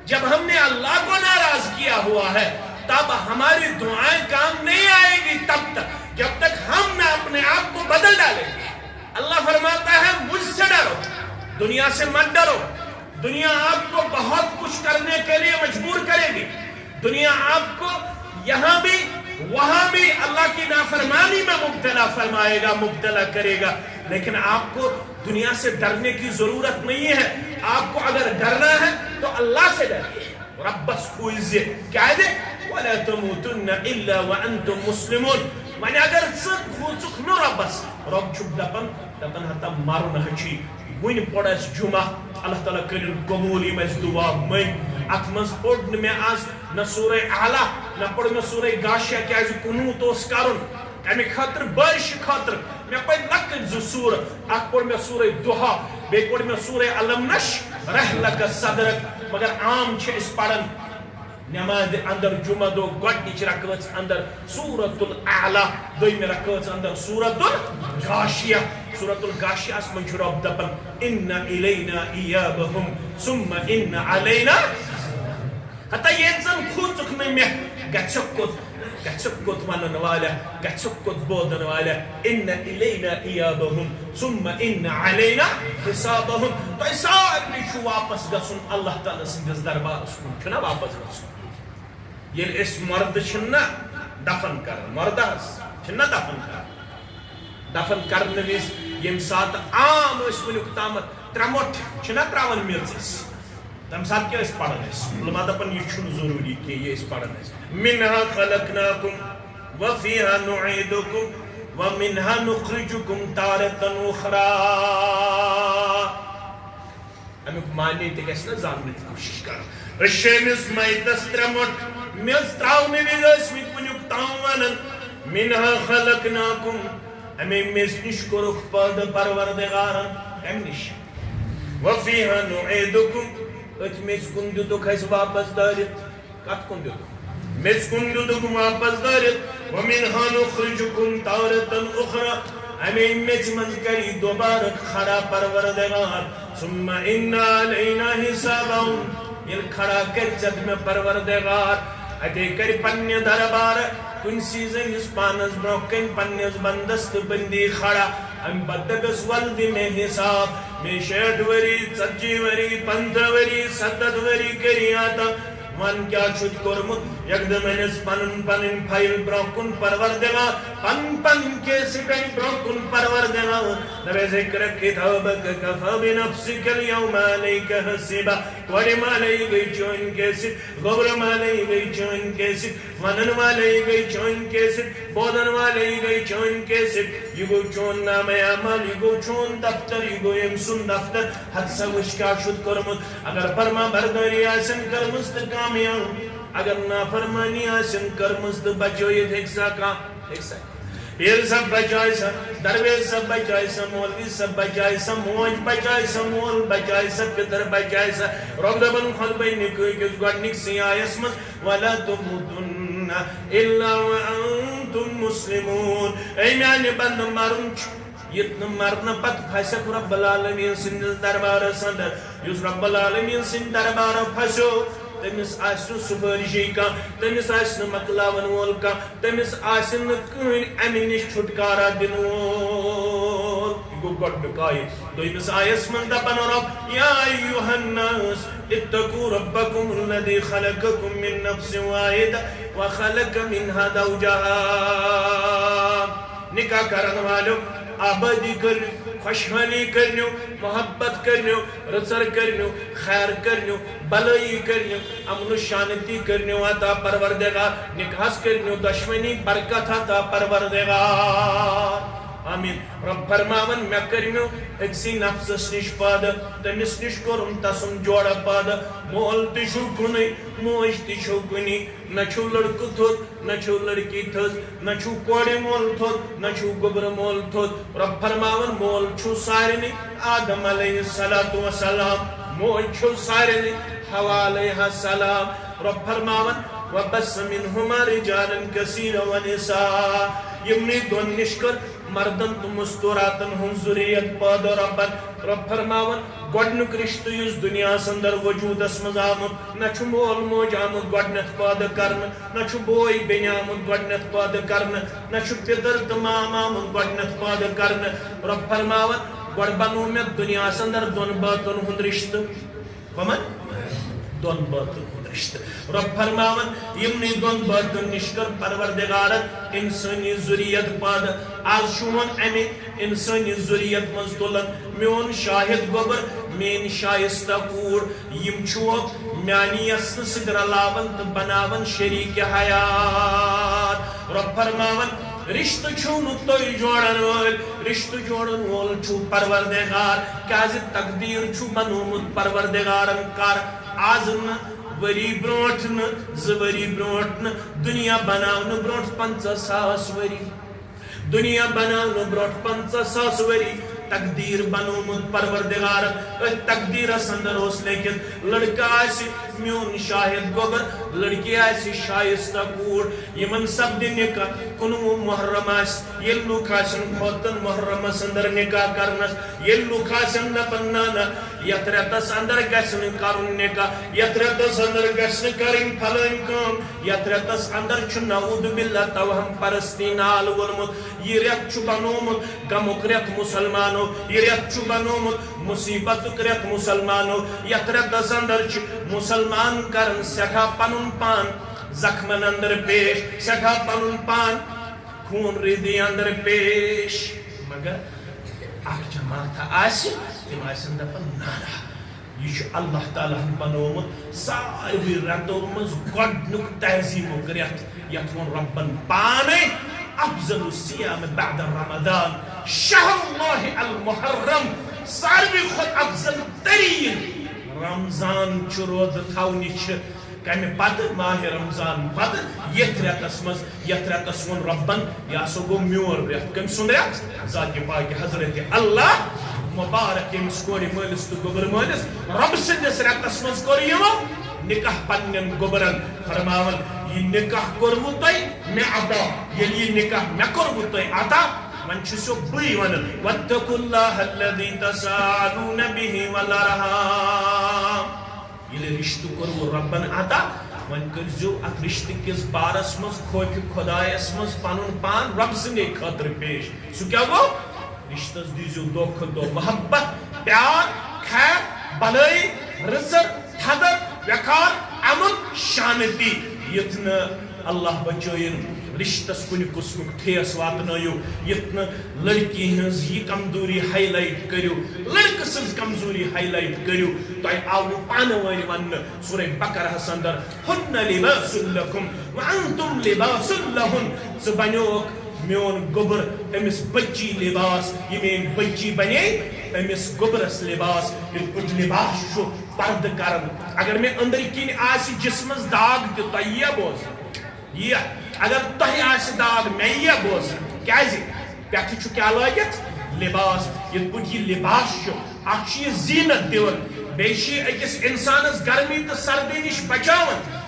جب ہم نے اللہ کو ناراض کیا ہوا ہے، تب ہماری دعائیں کام نہیں آئے گی تب تک، جب تک ہم نہ اپنے آپ کو بدل ڈالیں گے۔ اللہ فرماتا ہے، مجھ سے ڈرو، دنیا سے مت ڈرو۔ دنیا آپ کو بہت کچھ کرنے کے لیے مجبور کرے گی۔ دنیا آپ کو یہاں بھی، وہاں بھی اللہ کی نافرمانی میں مبتلا فرمائے گا، مبتلا کرے گا، لیکن آپ کو دنیا سے ڈرنے کی ضرورت نہیں ہے۔ آپ کو اگر ڈرنا ہے تو اللہ سے ڈریے، ربس کھوٗژزِ۔ کیٛازِ؟ ولا تموتن الا وانتم مسلمون۔ وۄنۍ اگر ژٕ کھوٗژُکھ نہٕ رۄبس، رۄب چھُ دپان، دپان ہتا مرُن ہا چھُے۔ وٕنۍ پوٚر اَسہِ جمعہ، اللہ تعالیٰ کٔرِن قبوٗل یِم اَسہِ دُعا مٔنٛگۍ۔ اَتھ منٛز پوٚر نہٕ مےٚ آز نہ سورہ اعلیٰ، نہ پوٚر مےٚ سورہ غاشیہ، کیٛازِ قنوٗت اوس کَرُن۔ تَمہِ خٲطرٕ، بٲرشہِ خٲطرٕ، مےٚ پَرِ لۄکٕٹۍ زٕ سوٗرٕ۔ اَکھ پوٚر مےٚ سورہ ضحیٰ، بیٚیہِ پوٚر مےٚ سورہ الم نشرح لک صدرک۔ مگر عام چھِ أسۍ پَران نمازِ اندر جمعہ دۄہ گۄڈنِچ رکٲژ اندر سورۃ الاعلیٰ، دوٚیمہِ رکٲژ اندر سورۃ الغاشیہ۔ سورۃ الغاشیہ ہس منٛز چھُ رۄب دپان، ان الینا ایابہم ثم ان علینا۔ ہتا ییٚلہِ زن کھوٗژُکھ نہٕ مےٚ، گژھکھ کوٚت، گژھکھ کوٚت ونن والیا، گژھکھ کوٚت بوزن والیا؟ ان الینا ایابہم ثم ان علینا حسابہم۔ تۄہہِ سارنٕے چھُ واپس گژھُن اللہ تعالیٰ سٕنٛدِس دربارس کُن، چھُنہ واپس گژھُن؟ ییٚلہِ أسۍ مردٕ چھِنہ دفن کران، مردٕ حظ چھِنہ دفن کران، دفن کرنہٕ وِزِ ییٚمہِ ساتہٕ عام ٲسۍ وٕنیُک تامَتھ ترٛےٚ مۄٹھ چھِنہ ترٛاوان میٚژ أسۍ، تَمہِ ساتہٕ کیٛاہ ٲسۍ پران أسۍ؟ علماء دَپان، یہِ چھُنہٕ ضروٗری کینٛہہ، یہِ ٲسۍ پران أسۍ، منها خلقناکم وفیها نعیدکم ومنها نخرجکم تارة اخری۔ امیُک معنی تہِ گژھِ نہ زاننٕچ کوٗشِش کرُن۔ أسۍ چھِ أمِس میتس ترٛےٚ مۄٹھ میٚژ ترٛاونہٕ وِزِ ٲسۍ مٕتۍ وٕنیُک تام ونان، منها خلقناکم، امے میٚژِ نِش کوٚرُکھ پٲدٕ پروردگارن۔ کمہِ نِش؟ وفیها نعیدکم، أتھۍ میٚژِ کُن دِتُکھ اَسہِ واپس دٲرِتھ۔ کتھ کُن دیُت؟ میٚژِ کُن دیُتُکھ واپس دٲرِتھ۔ ومنها نخرجکم تارة اخری۔ اَمے میٚژِ منٛز کری دوبارٕ کھڑا پروردگار۔ ثم ان علینا حسابہم۔ ییٚلہِ کھڑا کرِ ژےٚ تہٕ مےٚ پروردگار، اتے کرِ پننہِ دربارٕ کُنہِ سیٖزنس پانس برونٛہہ کنہِ پننِس بندس تہٕ بندی کھڑا۔ امہِ پتہٕ دپٮ۪س، ول دِ مےٚ حساب، مےٚ شیٹھ ؤری، ژتجی ؤری، پنٛژاہ ؤری، ستتھ ؤری کٔری عطا۔ ون کیٛاہ چھُتھ کوٚرمُت؟ یکدم أنِس پنُن پنٕنۍ فایل برونٛہہ کُن پروردگار، پنٕنۍ پنٕنۍ کیسٹن برونٛہہ کُن پروردگار۔ دپٮ۪س، اقرأ کتابک کفی بنفسک الیوم علیک حسیبا۔ کورِ مالے گٔے چٲنۍ کیسٹ، گوٚبرٕ مالے گٔے چٲنۍ کیسٹ، ونن والے گٔے چٲنۍ کیسٹ، بوزن والے گٔے چٲنۍ کیسٹ۔ یہِ گوٚو چون نامہ اعمال، یہِ گوٚو چون دفتر، یہِ گوٚو أمۍ سُنٛد دفتر۔ ہتہٕ سا وٕچھ کیٛاہ چھُتھ کوٚرمُت۔ اگر فرما بردٲری آسن کٔرمٕژ تہٕ کامیاب، اگر نافرمٲنی آسن کٔرمٕژ تہٕ بچٲیِتھ ہیٚکہِ سا کانٛہہ؟ ہیٚکہِ سا؟ پیٖر صٲب بچایہِ سا، درویش صٲب بچایہِ سا، مولوی صٲب بچایہِ سا، موج بچایہِ سا، مول بچایہِ سا، پِتٕر بچایہِ سا۔ رۄب دَپان خطبہ نکاح کِس گۄڈٕنِکسٕے آیس منٛز، "ولا تموتن الا وانتم مسلمون"۔ اے میانہِ بندٕ، مرُن چھُ، ییٚتہِ نہٕ مرنہٕ پتہٕ پھسکھ رب العالمین سٕنٛدِس دربارس اندر۔ یُس رب العالمین سٕنٛدِ دربارٕ پھسیو، تٔمِس آسہِ نہٕ سُفٲرِشی کانٛہہ، تٔمِس آسہِ نہٕ مۄکلاون وول کانٛہہ، تٔمِس آسہِ نہٕ کٕہٕنۍ امہِ نِش چھُٹکارا دِنہٕ وول۔ یہِ گوٚو گۄڈٕنیُک آیت۔ دوٚیمِس آیس منٛز دپان رب، "یا ایھا الناس اتقوا ربکم الذی خلقکم من نفس واحدہ وخلق منها زوجہا"۔ نکاح کرن والو، آبادی کٔرِو، خۄشحٲلی کٔرِو، محبت کٔرِو، رٕژر کٔرِو، خیر کٔرِو، بلٲیی کٔرِو، امن و شانتی کٔرِو عطا پروردگار، نکاحس کٔرِو دۄشوٕنی برکت عطا پروردگار۔ آمین۔ رب فرماون، مےٚ کٔرِو أکسٕے نفسس نِش پٲدٕ، تٔمِس نِش کوٚرُم تسُنٛد جوڑا پٲدٕ، مول تہِ چھُو کُنُے، موج تہِ چھو کُنی، نہ چھُو لڑکہٕ تھوٚد، نہ چھُو لڑکی تھٔز، نہ چھُو کورِ مول تھوٚد، نہ چھُو گوٚبرٕ مول تھوٚد۔ رب فرماوان، مول چھُو سارنٕے آدم علیہ الصلوۃ والسلام، موج چھُو سارنٕے حوا علیہ السلام۔ رب فرماوان، "وبث منهما رجالا كثيرا ونساء"، یِمنٕے دۄن نِش کٔر مردن تہٕ مستوراتن ہٕنٛز ذُریت پٲدٕ رۄبن۔ رۄب فرماوان، گۄڈٕنیُک رِشتہٕ یُس دُنیاہس اندر وجوٗدس منٛز آمُت، نہ چھُ مول موج آمُت گۄڈٕنٮ۪تھ پٲدٕ کرنہٕ، نہ چھُ بوے بیٚنہِ آمُت گۄڈٕنٮ۪تھ پٲدٕ کرنہٕ، نہ چھُ پِتٕر تہٕ مام آمُت گۄڈٕنٮ۪تھ پٲدٕ کرنہٕ۔ رۄب فرماوان، گۄڈٕ بنوو مےٚ دُنیاہس اندر دۄن بٲژن ہُنٛد رِشتہٕ۔ کمن؟ دۄن بٲژن ہُنٛد رِشتہٕ۔ رۄب فرماوان، یِمنٕے دۄن بٲژن نِش کٔر پروردگارن انسٲنی ذُریت پٲدٕ۔ از چھُ وۄنۍ امہِ انسٲنی ذُریت منٛز تُلان میون شاہد گوٚبر، میٲنۍ شایستہ کوٗر۔ یِم چھُ میانہِ یژھنہٕ سۭتۍ رلاوان تہٕ بناوان شریٖک حیات۔ رۄب فرماوان، رِشتہٕ چھِو نہٕ تُہۍ جوڑن وٲلۍ، رِشتہٕ جوڑن وول چھُ پروردگار، کیازِ تقدیٖر چھُ بنوومُت پروردگارن۔ کر از نہٕ، ؤری برونٹھ نہٕ، زٕ ؤری برونٹھ نہٕ، دُنیا بناونہٕ برونٹھ پنژاہ ساس ؤری۔ دُنیا بناونہٕ برونٹھ پنژاہ ساس ؤری تقدیٖر بنوومُت پروردگارن۔ أتھۍ تقدیٖرس اندر اوس لیکھِتھ، لڑکہٕ آسہِ میون شاہد گوبر، لڑکی آسہِ شایستہ کوٗر۔ یِمن سپدِ نکاح کُنوُہ محرم آسہِ، ییٚلہِ لُکھ آسن کھوژان محرمس اندر نکاح کرنس، ییٚلہِ لُکھ آسن دپان، نہ نہ، یتھ رٮ۪تس اندر گژھِ نہٕ کرُن نکاح، یتھ رٮ۪تس اندر گژھِ نہٕ کرٕنۍ فلٲنۍ کٲم، یتھ رٮ۪تس اندر چھُ نعوذ باللہ توہم پرستی نال ووٚنمُت۔ یہِ رٮ۪تھ چھُ بنوومُت غمُک رٮ۪تھ مُسلمانو، یہِ رٮ۪تھ چھُ بنوومُت مُصیبتُک رٮ۪تھ مُسلمانو۔ یتھ رٮ۪تس اندر چھِ مُسلمان کران سٮ۪ٹھاہ پنُن پان زخمن اندر پیش، سٮ۪ٹھاہ پنُن پان خوٗن ریزی اندر پیش۔ مگر اکھ جماعت آسہِ، تِم آسن دپان، نہ نہ، یہِ چھُ اللہ تعالیٰ ہن بنوومُت ساروٕے رٮ۪تو منٛز گۄڈٕنیُک تہذیٖبُک رٮ۪تھ، یتھ ووٚن رۄبن پانے، "افضل الصیام بعد رمضان شہر اللہ المحرم"۔ ساروٕے کھۄتہٕ افضل تریٖن رمضان چھُ، روزٕ تھاونہِ چھِ کمہِ پتہٕ؟ ماہِ رمضان پتہٕ یتھ رٮ۪تس منٛز، یتھ رٮ۪تس ووٚن رۄبن، یہِ ہسا گوٚو میون رٮ۪تھ۔ کٔمۍ سُنٛد رٮ۪تھ؟ ذاتِ پاکہِ حضرت اللہ مبارک، ییٚمِس کورِ مٲلِس تہٕ گوٚبرٕ مٲلِس رۄبہٕ سٕنٛدِس رٮ۪تس منٛز کوٚر یِمو نکاح پننٮ۪ن گوٚبرن۔ فرماوان، یہِ نکاح کوٚروٕ تۄہہِ مےٚ عطا، ییٚلہِ یہِ نکاح مےٚ کوٚروٕ تۄہہِ عطا، وۄنۍ چھُسو بٕے ونان، "واتقوا اللہ الذی تساءلون بہ والارحام"۔ ییٚلہِ رِشتہٕ کوٚروٕ رۄبن عطا، وۄنۍ کٔرۍزیو اتھ رِشتہٕ کِس بارس منٛز خوفِ خۄدایس منٛز پنُن پان رۄب سٕنٛدے خٲطرٕ پیش۔ سُہ کیٛاہ گوٚو؟ رِشتس دیٖزیو دۄہ کھۄتہٕ دۄہ محبت، پیار، خیر، بلٲیی، رٕژر، تھدر، وقار، امن، شانتی، یُتھ نہٕ اللہ بچٲیِن رِشتس کُنہِ قٕسمُک ٹھیس واتنٲیِو، یُتھ نہٕ لڑکی ہٕنٛز یہِ کمزوری ہائی لائٹ کٔرِو، لڑکہٕ سٕنٛز کمزوری ہائی لائٹ کٔرِو۔ تۄہہِ آوٕ پانہٕ وٲنۍ وننہٕ سورہ بقرہس اندر، "ہن لباس لکم وانتم لباس لہن"۔ ژٕ بنیوکھ میون گوٚبُر، أمِس بٔچی لباس، یہِ میٲنۍ بٔچی بنے أمِس گوٚبرس لباس۔ یِتھ پٲٹھۍ لباس چھُ پردٕ کران۔ اگر مےٚ أنٛدرۍ کِنۍ آسہِ جسمس داغ تہِ، تۄہہِ یِیا بوزنہٕ؟ یِیا۔ اگر تۄہہِ آسہِ داغ، مےٚ یِیا بوزنہٕ؟ کیازِ؟ پٮ۪ٹھٕ چھُ کیٛاہ لٲگِتھ؟ لباس۔ یِتھ پٲٹھۍ یہِ لباس چھُ، اکھ چھُ یہِ زیٖنت دِوان، بیٚیہِ چھُ یہِ أکِس انسانس گرمی تہٕ سردی نِش بچاوان۔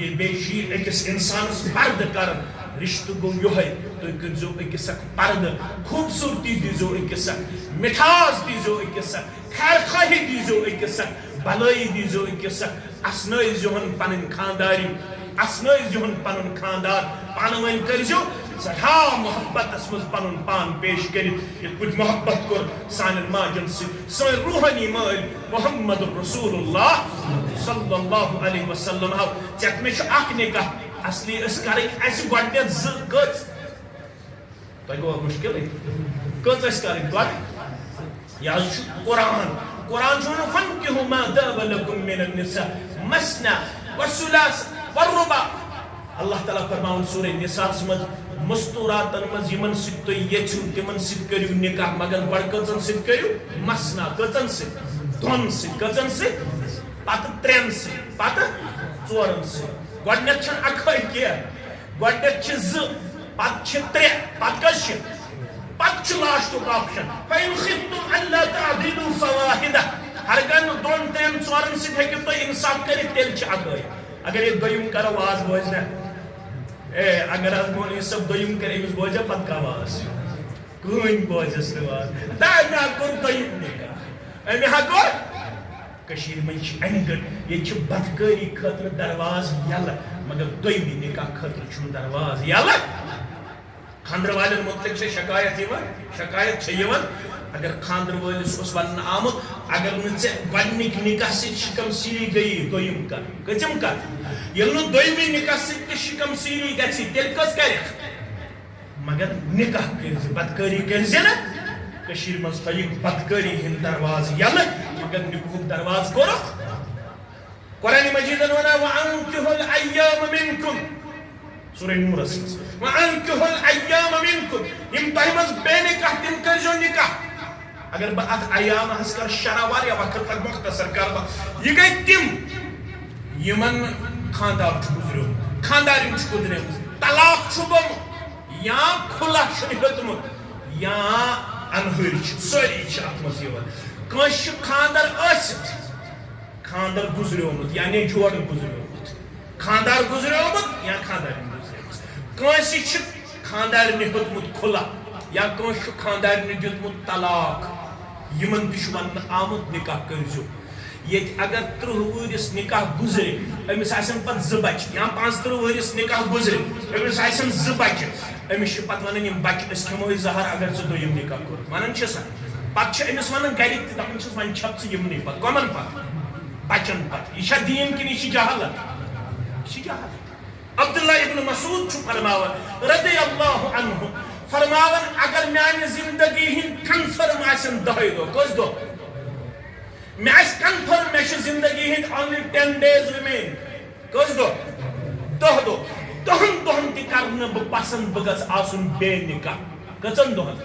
یہِ بیٚیہِ چھُ یہِ أکِس اِنسانَس پردٕ کران۔ رِشتہٕ گوٚو یِہوٚے، تُہۍ کٔرۍزیو أکِس اکھ پردٕ، خوٗبصوٗرتی دیٖزیو أکِس اکھ، مِٹھاس دیٖزیو أکِس اکھ، خیر خواہی دیٖزیو أکِس اکھ، بلٲیی دیٖزیو أکِس اکھ، اَسنٲیزیوہَن پنٕنۍ خانٛدارِنۍ، اَسنٲیزیوہَن پنُن خانٛدار، پانہٕ ؤنۍ کٔرۍزیو سٮ۪ٹھاہ محبتَس منٛز پنُن پان پیش کٔرِتھ، یِتھ پٲٹھۍ محبت کوٚر سانٮ۪ن ماجن سۭتۍ سٲنۍ روحٲنی مٲلۍ محمد رسول اللہ صلی اللہ علیہ وسلم ہاو۔ ژےٚ مےٚ چھُ اکھ نکاح، اصلی ٲسۍ کرٕنۍ اَسہِ گۄڈٕنٮ۪تھ زٕ۔ کٔژ؟ تۄہہِ گوٚوا مُشکِلٕے؟ کٔژ ٲسۍ کرٕنۍ گۄڈٕ؟ یہِ حظ چھُ قرآن۔ قرآن چھُ وَنان، "فَانكِحُوا مَا طَابَ لَكُم مِّنَ النِّسَاءِ مَثْنَىٰ وَثُلَاثَ وَرُّبَاعَ۔" اللہ تعالیٰ فرماوان سورہ نساء منٛز، مستوراتن منٛز یِمن سۭتۍ تُہۍ یژھِو، تِمن سۭتۍ کٔرِو نکاح، مگر گۄڈٕ کٔژن سۭتۍ کٔرِو؟ مثنیٰ۔ کٔژن سۭتۍ؟ دۄن سۭتۍ۔ کٔژن سۭتۍ؟ پتہٕ ترٛٮ۪ن سۭتۍ، پتہٕ ژورن سۭتۍ۔ گۄڈٕنٮ۪تھ چھَنہٕ اکٲے کینٛہہ، گۄڈٕنٮ۪تھ چھِ زٕ، پتہٕ چھِ ترٛےٚ، پتہٕ کٔژ چھِ؟ پتہٕ چھُ لاسٹُک آپشن، فَإِنْ خِفْتُمْ أَلَّا تَعْدِلُوا فَوَاحِدَةً۔ ہرگاہ نہٕ دۄن، ترٛٮ۪ن، ژورن سۭتۍ ہیٚکِو تُہۍ انصاف کٔرِتھ، تیٚلہِ چھِ اکٲے۔ اگر یہِ دوٚیِم کرو، واز بوزِ نہ۔ اے، اگر حظ مولوی صٲب دوٚیِم کرِ، أمِس بوزِ پتہٕ کانٛہہ واز؟ کٕہٕنۍ بوزٮ۪س نہٕ واز۔ دا، مےٚ کوٚر دوٚیِم نکاح۔ أمۍ ہا کوٚر۔ کٔشیٖرِ منٛز چھِ اَنہِ گٔٹ، ییٚتہِ چھِ بدکٲری خٲطرٕ دروازٕ یَلہٕ، مگر دوٚیمہِ نکاح خٲطرٕ چھُنہٕ دروازٕ یَلہٕ۔ خانٛدرٕ والٮ۪ن مُتعلِق چھےٚ شکایت یِوان، شکایت چھےٚ یِوان، اگر خانٛدرٕ وٲلِس اوس وننہٕ آمُت، اگر نہٕ ژےٚ گۄڈٕنِکۍ نکاح سۭتۍ شِکم سیٖری گٔیی، دوٚیِم کر۔ کٔژِم کر؟ ییٚلہِ نہٕ دوٚیمہِ نکاح سۭتۍ تہِ شِکم سیٖری گژھی، تیٚلہِ کٔژ کرکھ؟ مگر نکاح کٔرۍ زِ، بدکٲری کٔرۍ زِ نہٕ۔ کٔشیٖرِ منٛز تھٲیِکھ بدکٲری ہٕنٛدۍ دروازٕ یَلہٕ، مگر نکاحُک دروازٕ کوٚرُکھ۔ قرآن مجیدن وَنان، "وَأَنكِحُوا الْأَيَامَىٰ مِنكُمْ۔" سورہ نورس منٛز، "وَأَنكِحُوا الْأَيَامَىٰ مِنكُمْ۔" یِم تۄہہِ منٛز بے نکاح، تِم کٔرۍزیو نکاح۔ اگر بہٕ اتھ ایامس کرٕ شرح، واریاہ وقت لگہِ مختصر کرٕ بہٕ۔ یہِ گٔے تِم، یِمن خانٛدار چھُ گُزریومُت، خانٛدارِنۍ چھِ گُزریمٕژ، طلاق چھُ گوٚمُت، یا کھُلہ چھُ ہیوٚتمُت، یا انہٲرۍ چھِ، سٲری چھِ اتھ منٛز یِوان۔ کٲنٛسہِ چھُ خانٛدر ٲسِتھ خانٛدر گُزریومُت، یعنی جوڑٕ گُزریومُت، خانٛدار گُزریومُت یا خانٛدارِنۍ گُزریمٕژ۔ کٲنٛسہِ چھِ خانٛدارنہِ ہیوٚتمُت کھُلہ یا کٲنٛسہِ چھُ خانٛدارنہِ دیُتمُت طلاق، یِمن تہِ چھُ وننہٕ آمُت، نکاح کٔرۍزیو۔ ییٚتہِ اگر ترٕٛہ وُہرِس نکاح گُزرِ، أمِس آسن پتہٕ زٕ بچہِ، یا پانٛژترٕٛہ وُہرِس نکاح گُزرِ، أمِس آسن زٕ بچہِ، أمِس چھِ پتہٕ ونان، "یِم بچہِ، أسۍ کھٮ۪مہوے زہر اگر ژٕ دوٚیِم نکاح کوٚرُتھ۔" ونان چھِ سا؟ پتہٕ چھِ أمِس ونان گرِکۍ تہِ، دپان چھِس، "وۄنۍ چھکھ ژٕ یِمنٕے پتہٕ۔" کۄمن پتہٕ؟ بچن پتہٕ۔ یہِ چھا دیٖن کِنہٕ یہِ چھِ جہالت؟ یہِ چھِ جہالت۔ عبداللہ ابن مسعود چھُ فرماوان رضی اللہ عنہ، فرماوان، اگر میانہِ زندگی ہٕنٛدۍ کنفرم آسن دَہے دۄہ، کٔژ دۄہ؟ مےٚ آسہِ کنفرم، مےٚ چھِ زندگی ہٕنٛدۍ only ten days remain۔ کٔژ دۄہ؟ دَہ دۄہ۔ دَہن دۄہن تہِ کرٕ نہٕ بہٕ پسند بہٕ گژھٕ آسُن بے نکاح۔ کٔژن دۄہن؟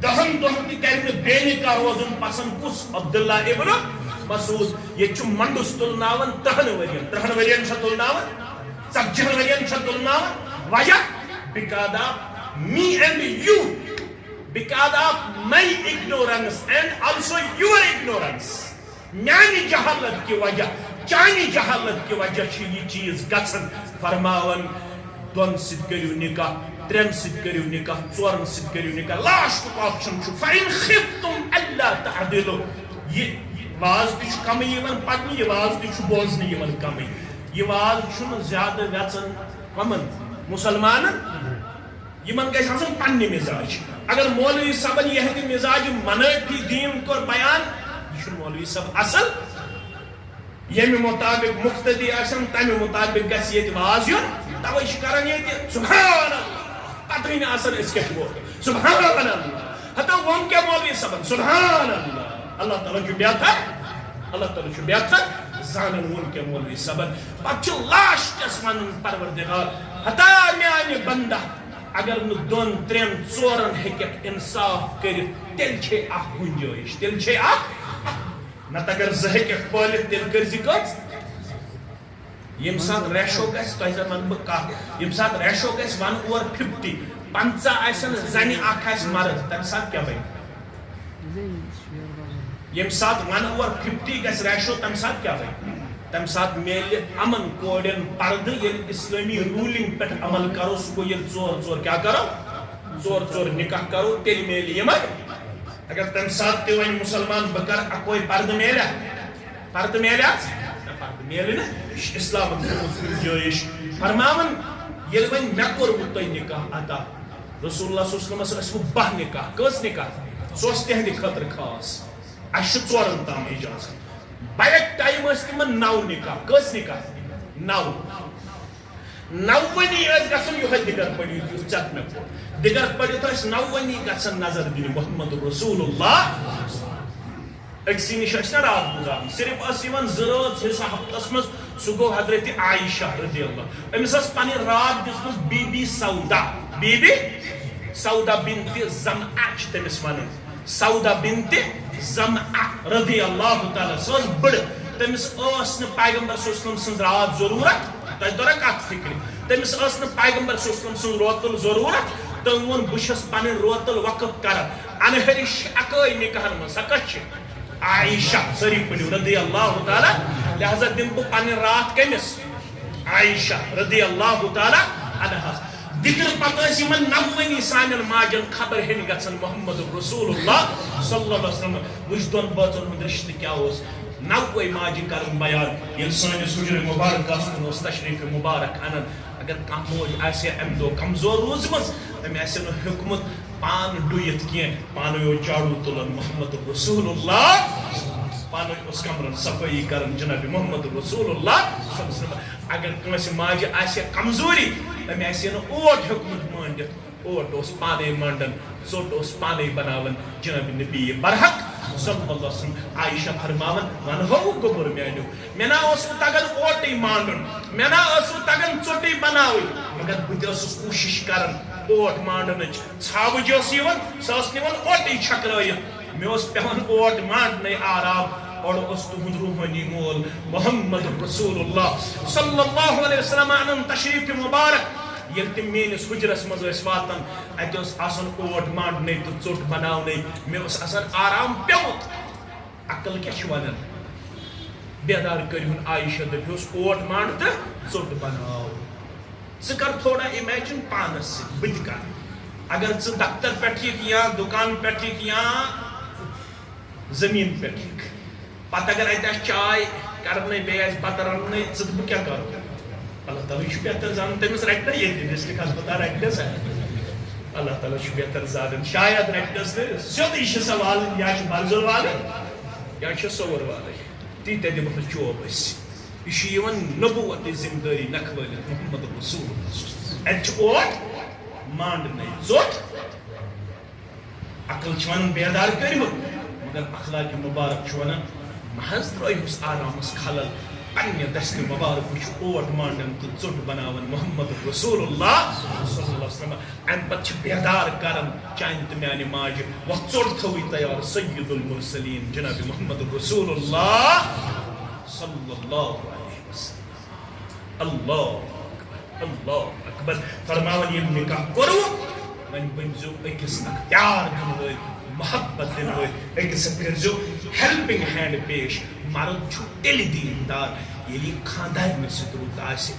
دَہن دۄہن تہِ کرِ نہٕ بے نکاح روزُن پسند۔ کُس؟ عبداللہ ابن مسعود۔ ییٚتہِ چھُ منڈُس تُلناوان ترٕٛہن ؤرین، ترٕٛہن ؤرین چھا تُلناوان؟ ژتجِہن ؤرین چھا تُلناوان؟ وجہ؟ Because of me and you, because of my ignorance and also your ignorance. میانہِ جہالت کہِ وجہ، چانہِ جہالت کہِ وجہ چھِ یہِ چیٖز گژھان۔ فرماوان، دۄن سۭتۍ کٔرِو نکاح، ترٛٮ۪ن سۭتۍ کٔرِو نکاح، ژورن سۭتۍ کٔرِو نکاح۔ لاسٹُک آپشن چھُ، فَإِنْ خِفْتُمْ أَلَّا تَعْدِلُوا۔ یہِ واز تہِ چھُ کمٕے یِوان پرنہٕ، یہِ واز تہِ چھُ بوزنہٕ یِوان کمٕے۔ یہِ واز چھُنہٕ زیادٕ وٮ۪ژن کمن؟ مُسلمانن۔ یِمن گژھِ آسُن پننہِ مزاج۔ اگر مولوی صٲبن یِہنٛدِ مزاج منٲفی دیٖن کوٚر بیان، یہِ چھُنہٕ مولوی صٲب اصل۔ ییٚمہِ مُطابِق مُقتدی آسن، تمہِ مُطابِق گژھِ ییٚتہِ واز یُن۔ توے چھِ کران ییٚتہِ سبحان اللہ، پتہٕے نہٕ آسان أسۍ کیٛاہ چھِ بولان۔ سبحان اللہ۔ ہتا ووٚن کیٛاہ مولوی صٲبن؟ سبحان اللہ۔ اللہ تعالیٰ چھُ بہتر، اللہ تعالیٰ چھُ بہتر زانان ووٚن کیٛاہ مولوی صٲبن۔ پتہٕ چھُ لاسٹس ونان پروردگار، ہتا میانہِ بندہ، اگر نہٕ دۄن، ترٛٮ۪ن، ژورن ہیٚککھ انصاف کٔرِتھ، تیٚلہِ چھے اکھ گُنجٲیِش، تیٚلہِ چھے اکھ۔ نتہٕ اگر زٕ ہیٚککھ پٲلِتھ، تیٚلہِ کٔرۍ زِ کٔژ؟ ییٚمہِ ساتہٕ ریشو گژھِ، تۄہہِ زَن وَنہٕ بہٕ کَتھ، ییٚمہِ ساتہٕ ریشو گژھِ ون اوور ففٹی، پنٛژاہ آسن زَنہِ، اکھ آسہِ مرد، تَمہِ ساتہٕ کیٛاہ بَنہِ؟ ییٚمہِ ساتہٕ ون اوور ففٹی گژھِ ریشو، تَمہِ ساتہٕ کیٛاہ بَنہِ؟ تَمہِ ساتہٕ میلہِ یِمن کورٮ۪ن پردٕ، ییٚلہِ اسلٲمی روٗلِنگ پٮ۪ٹھ عمل کرو، سُہ گوٚو ییٚلہِ ژور ژور کیٛاہ کرو؟ ژور ژور نکاح کرو، تیٚلہِ میلہِ یِمن۔ اگر تَمہِ ساتہٕ تہِ وۄنۍ مُسلمان بہٕ کرٕ اَکوے، پردٕ میلیا؟ پردٕ میلیا؟ نہ، پردٕ میلہِ نہٕ۔ یہِ چھُ اسلامن تھوٚومُت گُنجٲیِش۔ فرماوان، ییٚلہِ وۄنۍ مےٚ کوٚروٕ تۄہہِ نکاح عطا، رسول اللہ صلی اللہ علیہ وسلمس ٲسۍ وٕ باہ نکاح۔ کٔژ نکاح؟ سُہ اوس تِہنٛدِ خٲطرٕ خاص۔ اَسہِ چھُ ژورن تام اجازت۔ بیک ٹایم ٲسۍ تِمن نو نکاح۔ کٔژ نکاح؟ نو۔ نوونی ٲسۍ گژھان یِہوٚے دِگر پٔرِو، یُتھ ژےٚ مےٚ کوٚر۔ دِگر پٔرِتھ ٲسۍ نوونی گژھان نظر دِنہِ محمد رسول اللہ۔ أکسٕے نِش ٲسۍ نہ راتھ گُزاران، صرف ٲس یِوان زٕ رٲژ حصہٕ ہفتس منٛز، سُہ گوٚو حضرت عائشہ رضی اللہ۔ أمِس ٲس پنٕنۍ راتھ دِژمٕژ بی بی سودا، بی بی سودا بنت زمعہ چھِ تٔمِس ونان۔ سودا بنت زمعہ رضی اللہ تعالیٰ، سۄ ٲس بٕڑٕ۔ تٔمِس ٲس نہٕ پیغمبر صلی اللہ علیہ وسلم سٕنٛز راتھ ضروٗرت۔ تۄہہِ توٚرا کتھ فکرِ؟ تٔمِس ٲس نہٕ پیغمبر صلی اللہ علیہ وسلم سٕنٛز روتُل ضروٗرت۔ تٔمۍ ووٚن، بہٕ چھَس پنٕنۍ روتُل وقف کران۔ انہرِ چھِ اکٲے نکاحن منٛز، سۄ کتھ چھِ؟ عائشہ، سٲری پٔرِو، رضی اللہ تعالیٰ۔ لہذا دِمہٕ بہٕ پنٕنۍ راتھ کٔمِس؟ عائشہ رضی اللہ تعالیٰ عنہا۔ دِگر پتہٕ ٲسۍ یِمن نوٲنی سانٮ۪ن ماجن خبر ہیٚنۍ گژھان محمد رسول اللہ صلی اللہ علیہ وسلم۔ وٕچھ دۄن بٲژن ہُنٛد رشتہٕ کیٛاہ اوس۔ نوے ماجہِ کرن بیان، ییٚلہِ سٲنِس حجرِ مبارکس کُن اوس تشریف مبارک انان، اگر کانٛہہ موج آسہِ ہا امہِ دۄہ کمزور روٗزمٕژ، أمۍ آسہِ نہٕ ہیوٚکمُت پان ڈُیِتھ کینٛہہ، پانَے اوس جاڑوٗ تُلان محمد رسول اللہ، پانَے اوس کمرن صفٲیی کران جناب محمد رسول اللہ صلی اللہ علیہ وسلم۔ اگر کٲنٛسہِ ماجہِ آسہِ ہا کمزوری، أمۍ آسہِ ہا نہٕ اوٹ ہیوٚکمُت مٲنٛڈِتھ، اوٹ اوس پانَے مانٛڈان، ژوٚٹ اوس پانَے بناوان جناب نبی برحق صلی اللہ علیہ وسلم۔ عائشہ فرماوان، ونہو گوٚبُر میانیو، مےٚ نا اوس نہٕ تگان اوٹٕے مانٛڈُن، مےٚ نا ٲس نہٕ تگان ژوٚٹٕے بناوٕنۍ، مگر بہٕ تہِ ٲسٕس کوٗشِش کران اوٹ مانٛڈنٕچ۔ ژھاوٕج ٲس یِوان، سۄ ٲس نِوان اوٹٕے چھٔکرٲیِتھ۔ مےٚ اوس پٮ۪وان اوٹ مانٛڈنَے آرام۔ اورٕ اوس تُہُنٛد روحٲنی مول محمد رسول اللہ صلی اللہ علیہ وسلم انان تشریف مبارک۔ ییٚلہِ تِم میٲنِس حُجرس منٛز ٲسۍ واتان، اَتہِ اوس آسان اوٹ مانٛڈنَے تہٕ ژوٚٹ بناونَے۔ مےٚ اوس آسان آرام پیوٚمُت۔ عقل کیٛاہ چھِ وَنان؟ بیدار کٔرِہُن عائشہ، دٔپِہوس، اوٹ مانٛڈ تہٕ ژوٚٹ بناو۔ ژٕ کر تھوڑا imagine پانس سۭتۍ، بہٕ تہِ کرٕ۔ اگر ژٕ دفتر پٮ۪ٹھ یِکھ یا دُکان پٮ۪ٹھ یِکھ یا زٔمیٖن پٮ۪ٹھ یِکھ، پتہٕ اگر اتہِ آسہِ چاے کرنَے، بیٚیہِ آسہِ بتہٕ رننَے، ژٕ تہٕ بہٕ کیٛاہ کرو؟ اللہ تعالیٰ چھُ بہتر زانان، تٔمِس رٹہِ نا ییٚتہِ district ہسپتال، رٹہِ نا سا؟ اللہ تعالیٰ چھُ بہتر زانان، شاید رٹہِ نس نہٕ سیوٚدُے چھِ سوال، یا چھُ برزُل والٕنۍ یا چھِ سوٚوُر والٕنۍ، تی تہِ دِمو نہٕ چوب أسۍ۔ یہِ چھُ یِوان نبوتٕچ ذمہٕ دٲری نکھٕ وٲلِتھ محمد رسول اللہ۔ اَتہِ چھُ اوٹ مانٛڈنَے، ژوٚٹ۔ عقل چھِ وَنان بیدار کٔرِو، مگر اخلاق مبارک چھُ وَنان محض ترٛٲیہوس آرامس خلل، پننہِ دستہِ مبارک چھُ اوٹ مانٛڈان تہٕ ژوٚٹ بناوان محمد رسول اللہ صلی اللہ علیہ وسلم۔ امہِ پتہٕ چھِ بیدار کران چانہِ تہٕ میانہِ ماجہِ، وۄتھ ژوٚٹ تھٲوٕے تیار سید المرسلین جناب محمد رسول اللہ صلی اللہ علیہ وسلم۔ اللہ اکبر، اللہ اکبر۔ فرماوان، ییٚلہِ نکاح کوٚروٕ، وۄنۍ بٔنۍزیو أکِس اکھ پیار دِنہٕ وٲلۍ، محبت دِنہٕ وٲلۍ، أکِس اکھ کٔرۍزیو helping hand پیش۔ مرد چھُ تیٚلہِ دیندار، ییٚلہِ یہِ خانٛدارنہِ سۭتۍ رُت آسہِ۔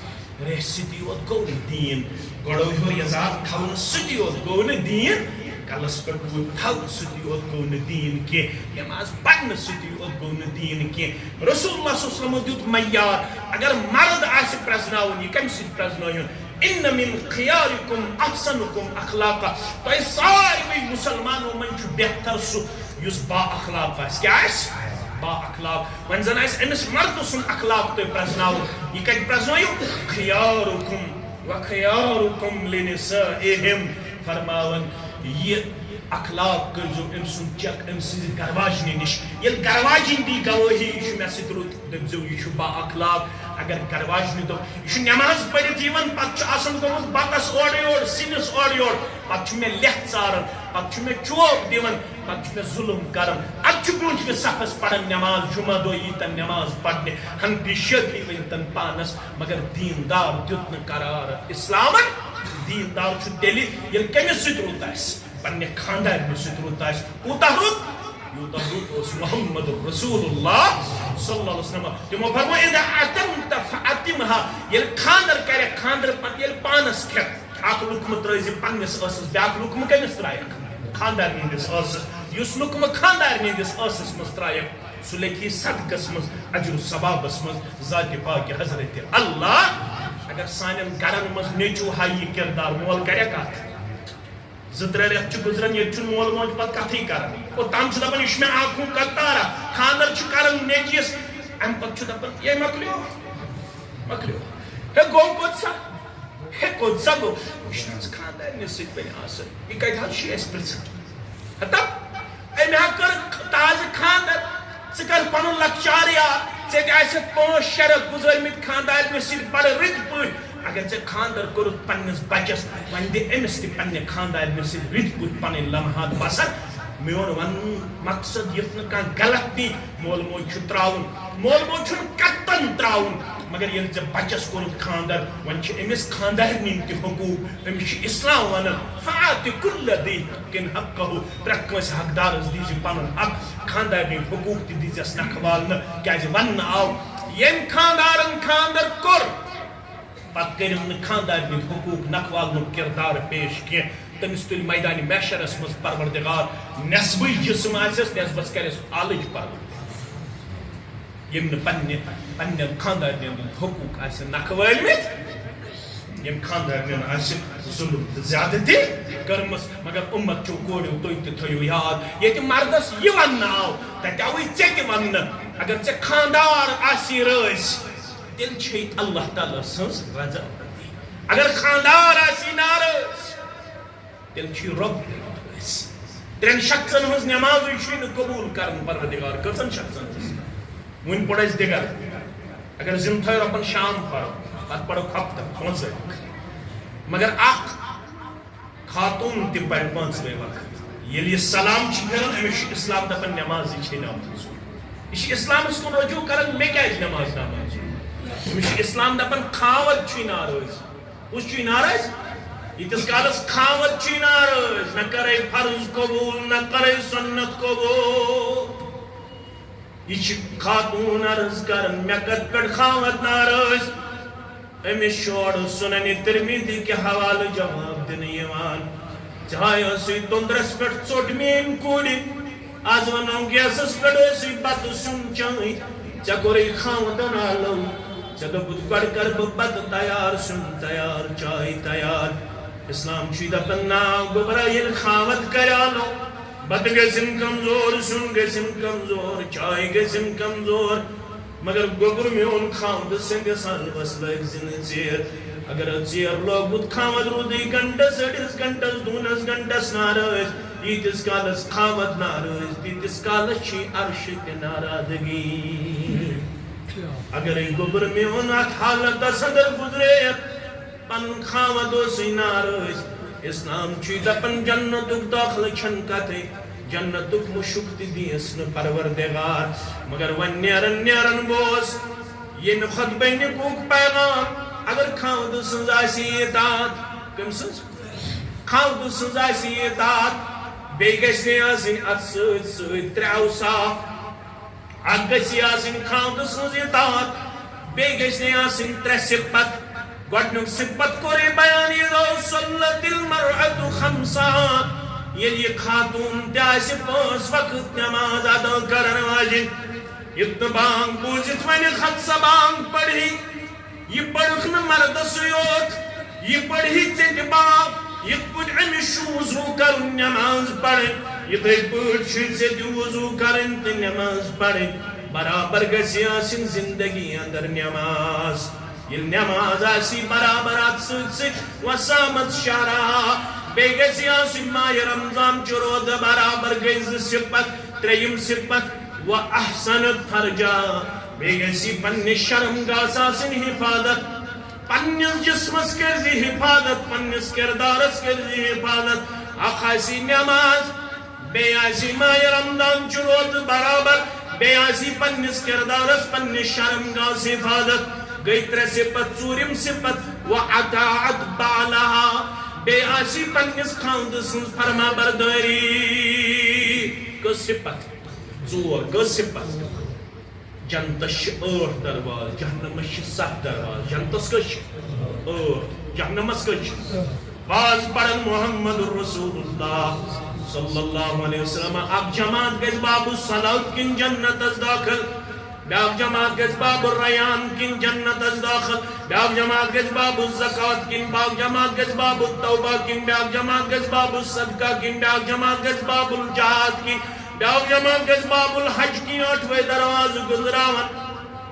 ریٚہہ سۭتی یوت گوٚو نہٕ دیٖن، گۄڈو ہیوٚر یزار تھاونہٕ سۭتی یوت گوٚو نہٕ دیٖن، کلس پٮ۪ٹھ بوٗٹھ تھاونہٕ سۭتی یوت گوٚو نہٕ دیٖن کینٛہہ، نماز پرنہٕ سۭتی یوت گوٚو نہٕ دیٖن کینٛہہ۔ رسول اللہ صلی اللہ علیہ وسلمو دیُت معیار، اگر مرد آسہِ پرزناوُن، یہِ کمہِ سۭتۍ پرزنٲیُن؟ ان من خیارکم احسنکم اخلاقا، تۄہہِ ساروٕے مسلمانو منٛز چھُ بہتر سُہ یُس با اخلاق آسہِ۔ کیٛاہ آسہِ؟ با اخلاق۔ وۄنۍ زن آسہِ أمِس مردٕ سُنٛد اخلاق تۄہہِ پرزناوُن۔ یہِ کتہِ پرزنٲیِو؟ خیارکم و خیارکم لنسائہم۔ فرماوان، یہِ اخلاق کٔرۍزیو أمۍ سُنٛد check أمۍ سٕنٛزِ گرواجنہِ نِش۔ ییٚلہِ گرواجِنۍ دی گوٲہی، یہِ چھُ مےٚ سۭتۍ رُت، دٔپۍزیو، یہِ چھُ با اخلاق۔ اگر گرٕ واجنہِ دوٚپ، "یہِ چھُ نٮ۪ماز پٔرِتھ یِوان، پتہٕ چھُ آسان گوٚمُت بتس اورٕ یور، سِنِس اورٕ یور، پتہٕ چھُ مےٚ لٮ۪تھ ژاران، پتہٕ چھُ مےٚ چوب دِوان، پتہٕ چھُ مےٚ ظُلُم کران، ادٕ چھُ برٛونٛٹھمِس صفس پران نٮ۪ماز، جُمعہ دۄہ یی تن نٮ۪ماز پرنہِ، حنفی شٲفعی ؤنۍ تن پانس، مگر دیٖندار دیُت نہٕ قرار اسلامن۔" دیٖندار چھُ تیٚلہِ، ییٚلہِ کٔمِس سۭتۍ رُت آسہِ؟ پننہِ خاندارنہِ سۭتۍ رُت آسہِ۔ کوٗتاہ رُت؟ یوٗتاہ رُت اوس محمد رسول اللہ صلی اللہ علیہ وسلم۔ تِمو فرموو، "اذا اعتمت فاطمها"، ییٚلہِ خاندر کرٮ۪کھ، خاندرٕ پتہٕ ییٚلہِ پانس کھٮ۪کھ، اکھ لُقمہٕ ترٲوزِ پننِس ٲسس، بیٛاکھ لُقمہٕ کٔمِس ترایکھ؟ خاندارنہِ ہٕنٛدِس ٲسس۔ یُس لُقمہٕ خاندارنہِ ہٕنٛدِس ٲسس منٛز ترایکھ، سُہ لیکھی صدقس منٛز، اجر و ثوابس منٛز ذاتِ پاکِ حضرت اللہ۔ اگر سانٮ۪ن گرن منٛز نیٚچو ہا یہِ کردار، مول کرِ کتھ؟ زٕ ترٛےٚ رٮ۪تھ چھِ گُزران، ییٚتہِ چھُنہٕ مول موج پتہٕ کتھٕے کران۔ اوٚتام چھُ دپان، "یہِ چھُ مےٚ آنکھوں قطارہ۔" خانٛدر چھُ کران نیٚچوِس، امہِ پتہٕ چھُ دپان، "یے مۄکلیو، مۄکلیو۔ ہے گوٚو کوٚت سا؟ ہے کوٚت سا گوٚو؟" وٕچھ نہ حظ، خانٛدارنہِ سۭتۍ وۄنۍ آسان، یہِ کتہِ حظ چھُ اَسہِ پرژھان؟ ہتا، أمۍ ہا کٔر تازٕ خانٛدر، ژٕ کر پنُن لۄکچار یاد۔ ژےٚ تہِ آسٮ۪تھ پانٛژھ شےٚ رٮ۪تھ گُزٲرمٕتۍ خانٛدارنہِ سۭتۍ بڑٕ رٕتۍ پٲٹھۍ۔ اگر ژےٚ خانٛدر کوٚرُتھ پننِس بچس، وۄنۍ دِ أمِس تہِ پننہِ خانٛدارنہِ سۭتۍ رٕتۍ پٲٹھۍ پنٕنۍ لمحات بسر۔ میون وننُک مقصد یُتھ نہٕ کانٛہہ غلط نی، مول موج چھُ تراوُن، مول موج چھُنہٕ کتن تراوُن، مگر ییٚلہِ ژےٚ بچس کوٚرُتھ خانٛدر، وۄنۍ چھِ أمِس خانٛدارنہِ ہٕنٛدۍ تہِ حقوٗق۔ أمِس چھُ اسلام ونان، "فآت کل ذی حق حقہ"، پرٛٮ۪تھ کٲنٛسہِ حقدارس دیٖزِ پنُن حق، خانٛدارنہِ ہٕنٛدۍ حقوٗق تہِ دیٖزٮ۪س نکھٕ والنہٕ، کیازِ وننہٕ آو، ییٚمۍ خانٛدارن خانٛدر کوٚر، پتہٕ کٔرِو نہٕ خانٛدارنہِ ہٕنٛدۍ حقوٗق نکھٕ والنُک کردار پیش کینٛہہ۔ تٔمِس تُلہِ میدانِ محشرس منٛز پروردگار، نٮ۪صبٕے جسم آسٮ۪س، نٮ۪صبس کرٮ۪س آلٕچ پروردگار۔ ییٚمۍ نہٕ پننہِ، پننٮ۪ن خانٛدارنٮ۪ن ہٕنٛدۍ حقوٗق آسہِ نکھٕ وٲلمٕتۍ، ییٚمۍ خانٛدارنٮ۪ن آسہِ ظُلم تہٕ زیادتی کٔرمٕژ۔ مگر اُمت چھُو کوریو، تُہۍ تہِ تھٲیِو یاد، ییٚتہِ مردس یہِ وننہٕ آو، تتہِ آوٕے ژےٚ تہِ وننہٕ۔ اگر ژےٚ خانٛدار آسی رٲضۍ، تیٚلہِ چھے اللہ تعالیٰ سٕنٛز رضامندی۔ اگر خانٛدار آسی ناراض، تیٚلہِ چھُ یہِ رۄب تہِ ناراض۔ ترٛٮ۪ن شخصن ہٕنٛز نٮ۪مازٕے چھُے نہٕ قبوٗل کران پروردگار۔ کٔژن شخصن ہٕنٛز؟ وُنہِ پوٚر اَسہِ دِگر۔ اگر زِندٕ تھٲے رۄبن شام پرو، پتہٕ پرو ہفتہٕ پانٛژے وقت۔ مگر اکھ خاتوٗن تہِ پرِ پانٛژوے وقت۔ ییٚلہِ یہِ سلام چھِ پھِران، أمِس چھُ اسلام دپان، "نٮ۪مازٕے چھے نامنظوٗر۔" یہِ چھُ اسلامس کُن رجوع کران، "مےٚ کیازِ نٮ۪ماز نامنظوٗر؟" أمِس چھُ اسلام دپان، "خاوند چھُے ناراض۔" کُس چھُے ناراض؟ ییٖتِس کالس خاوند چھُے ناراض، نہ کرے فرض قبوٗل، نہ کرے سنت قبوٗل۔ یہِ چھِ خاتوٗن عرض کران، مےٚ کتھ پٮ۪ٹھ خاوند ناراض؟ أمِس چھُ اورٕ سنن ترمذی کہِ حوالہٕ جواب دِنہٕ یِوان۔ ژےٚ ہاے ٲسٕے توٚنٛدرس پٮ۪ٹھ ژوٚٹ میٛٲنۍ کورِ۔ از ونو گیسس پٮ۪ٹھ ٲسٕے بتہٕ سیُن چٲنۍ۔ ژےٚ کوٚرُے خاوندن آلو۔ ژےٚ دوٚپُتھ، "گۄڈٕ کر بہٕ بتہٕ تیار، سیُن تیار، چاے تیار۔" اسلام چھُے دپان، نا گوٚبرا، ییٚلہِ خاوند کرِ آلو، بتہٕ گژھن کمزور، سیُن گژھن کمزور، چاے گژھن کمزور۔ مگر گوٚبُر میون، خاوندٕ سٕنٛدِس حلوس لٲگۍ زِ نہٕ ژیر۔ اگر ژیر لوگُت، خاوند روٗدٕے گھنٹس، أڑِس گھنٹس، دوٗنس گھنٹس ناراض۔ ییٖتِس کالس خاوند ناراض، تیٖتِس کالس چھِ عرشہِ تہِ ناراضگی۔ اگرے گوٚبُر میون اتھ حالتس اندر گُزرے، پنُن خاوند اوسُے ناراض۔ اسلام چھُے دپان، جنتُک دٲخلہٕ چھَنہٕ کتھے، جنتُک مُشُک تہِ دِیَس نہٕ پروردگار۔ مگر وۄنۍ نیران نیران گوس ییٚمہِ خطبہٕ نِکُک پیغام، اگر خاوندٕ سٕنٛز آسہِ یہِ اطاعت، کٔمۍ سٕنٛز؟ خاوندٕ سٕنٛز آسہِ یہِ اطاعت، بیٚیہِ گژھِ نہٕ آسٕنۍ اتھ سۭتۍ سۭتۍ ترٛےٚ اوصاف۔ اکھ گژھِ آسٕنۍ خاوندٕ سٕنٛز اطاعت، بیٚیہِ گژھِ آسٕنۍ ترٛےٚ صفت۔ گۄڈٕنیُک صفت کوٚرُے بیان، اذا صلت المرأة خمسها، ییٚلہِ یہِ خاتوٗن تہِ آسہِ پانٛژھ وقت نماز ادا کرن واجِنۍ، یُتھ نہٕ بانگ بوٗزِتھ وۄنۍ کھژِ سۄ بانگ پرِ۔ یہِ پٔرٕکھ نہٕ مردسٕے یوت، یہِ پٔرہی ژےٚ تہِ باب۔ یِتھ پٲٹھۍ أمِس چھُ وضوٗ کرُن نٮ۪ماز پرٕنۍ، یِتھَے پٲٹھۍ چھُے ژےٚ تہِ وضوٗ کرٕنۍ تہٕ نٮ۪ماز پرٕنۍ۔ برابر گژھِ آسٕنۍ زندگی اندر نٮ۪ماز۔ ییٚلہِ نٮ۪ماز آسی برابر، اتھ سۭتۍ سۭتۍ وصامت شہرا، بیٚیہِ گژھِ آسٕنۍ ماہِ رمضان چہِ روزٕ برابر۔ گٔے زٕ صفت۔ ترٛیٚیِم صفت، و احسنت فرجا، بیٚیہِ گژھِ پننِس شرم گاہس آسٕنۍ حفاظت، پننِس جسمس کٔرزِ حفاظت، پننِس کردارس کٔرزِ حفاظت۔ اکھ آسی نماز، بیٚیہِ آسی ماہِ رمضان چہِ روزٕ برابر، بیٚیہِ آسی پننِس کردارس، پننِس شرم گاہس حفاظت۔ گٔے ترٛےٚ صفت۔ ژوٗرِم صفت، وَأَطَاعَتْ بَعْلَهَا، بیٚیہِ آسی پننِس خاوندٕ سٕنٛز فرما بردٲری۔ کٔژ صفت؟ ژور۔ کٔژ صفت؟ جنتس چھِ ٲٹھ دروازٕ، جہنمس چھِ ستھ دروازٕ۔ جنتس کٔژ چھِ؟ ٲٹھ۔ جہنمس کٔژ چھِ؟ باز پرن محمد رسول اللہ صلی اللہ علیہ وسلم۔ اکھ جماعت گژھِ باب الصلات کِنۍ جنتس داخل، بیاکھ جماعت گژھِ باب الریان کِنۍ جنتس داخل، بیاکھ جماعت گژھِ باب الزکات کِنۍ، بیاکھ جماعت گژھِ باب التوبہ کِنۍ، بیاکھ جماعت گژھِ باب الصدقہ کِنۍ، بیاکھ جماعت گژھِ باب الجہاد کِنۍ، بیاکھ جماعت گژھِ باب الحج کِنۍ۔ ٲٹھوے دروازٕ گُزراوان۔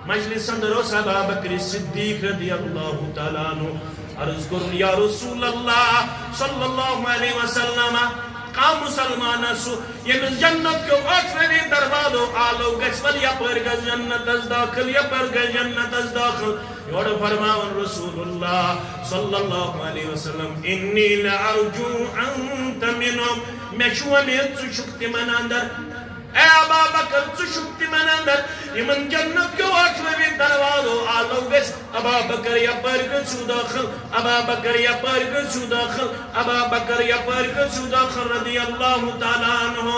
مجلس اندر اوس ابا بکر صدیق رضی اللہ تعالیٰ عنہ۔ عرض کوٚرُن، یا رسول اللہ صلی اللہ علیہ وسلم، کانٛہہ مسلمان سُہ ییٚمِس جنت کیو ٲٹھوٕنی دروازو آلو گژھِ، ول یپٲرۍ گژھ جنتس داخل، یپٲرۍ گژھ جنتس داخل۔ یورٕ فرماوان رسول اللہ صلی اللہ علیہ وسلم، انی لارجو انت منہم، مےٚ چھُ وۄمید ژٕ چھُکھ تِمن اندر۔ اے ابا بکر، ژٕ چھُکھ تِمن اندر یِمن جنت کیو ٲٹھوٕنی دروازو آلو گژھِ۔ ابا بکر یپٲرۍ گٔژھِو دٲخل، ابا بکر یپٲرۍ گٔژھِو دٲخل، ابا بکر یپٲرۍ گٔژھِو دٲخل رضی اللہ تعالیٰ عنہ۔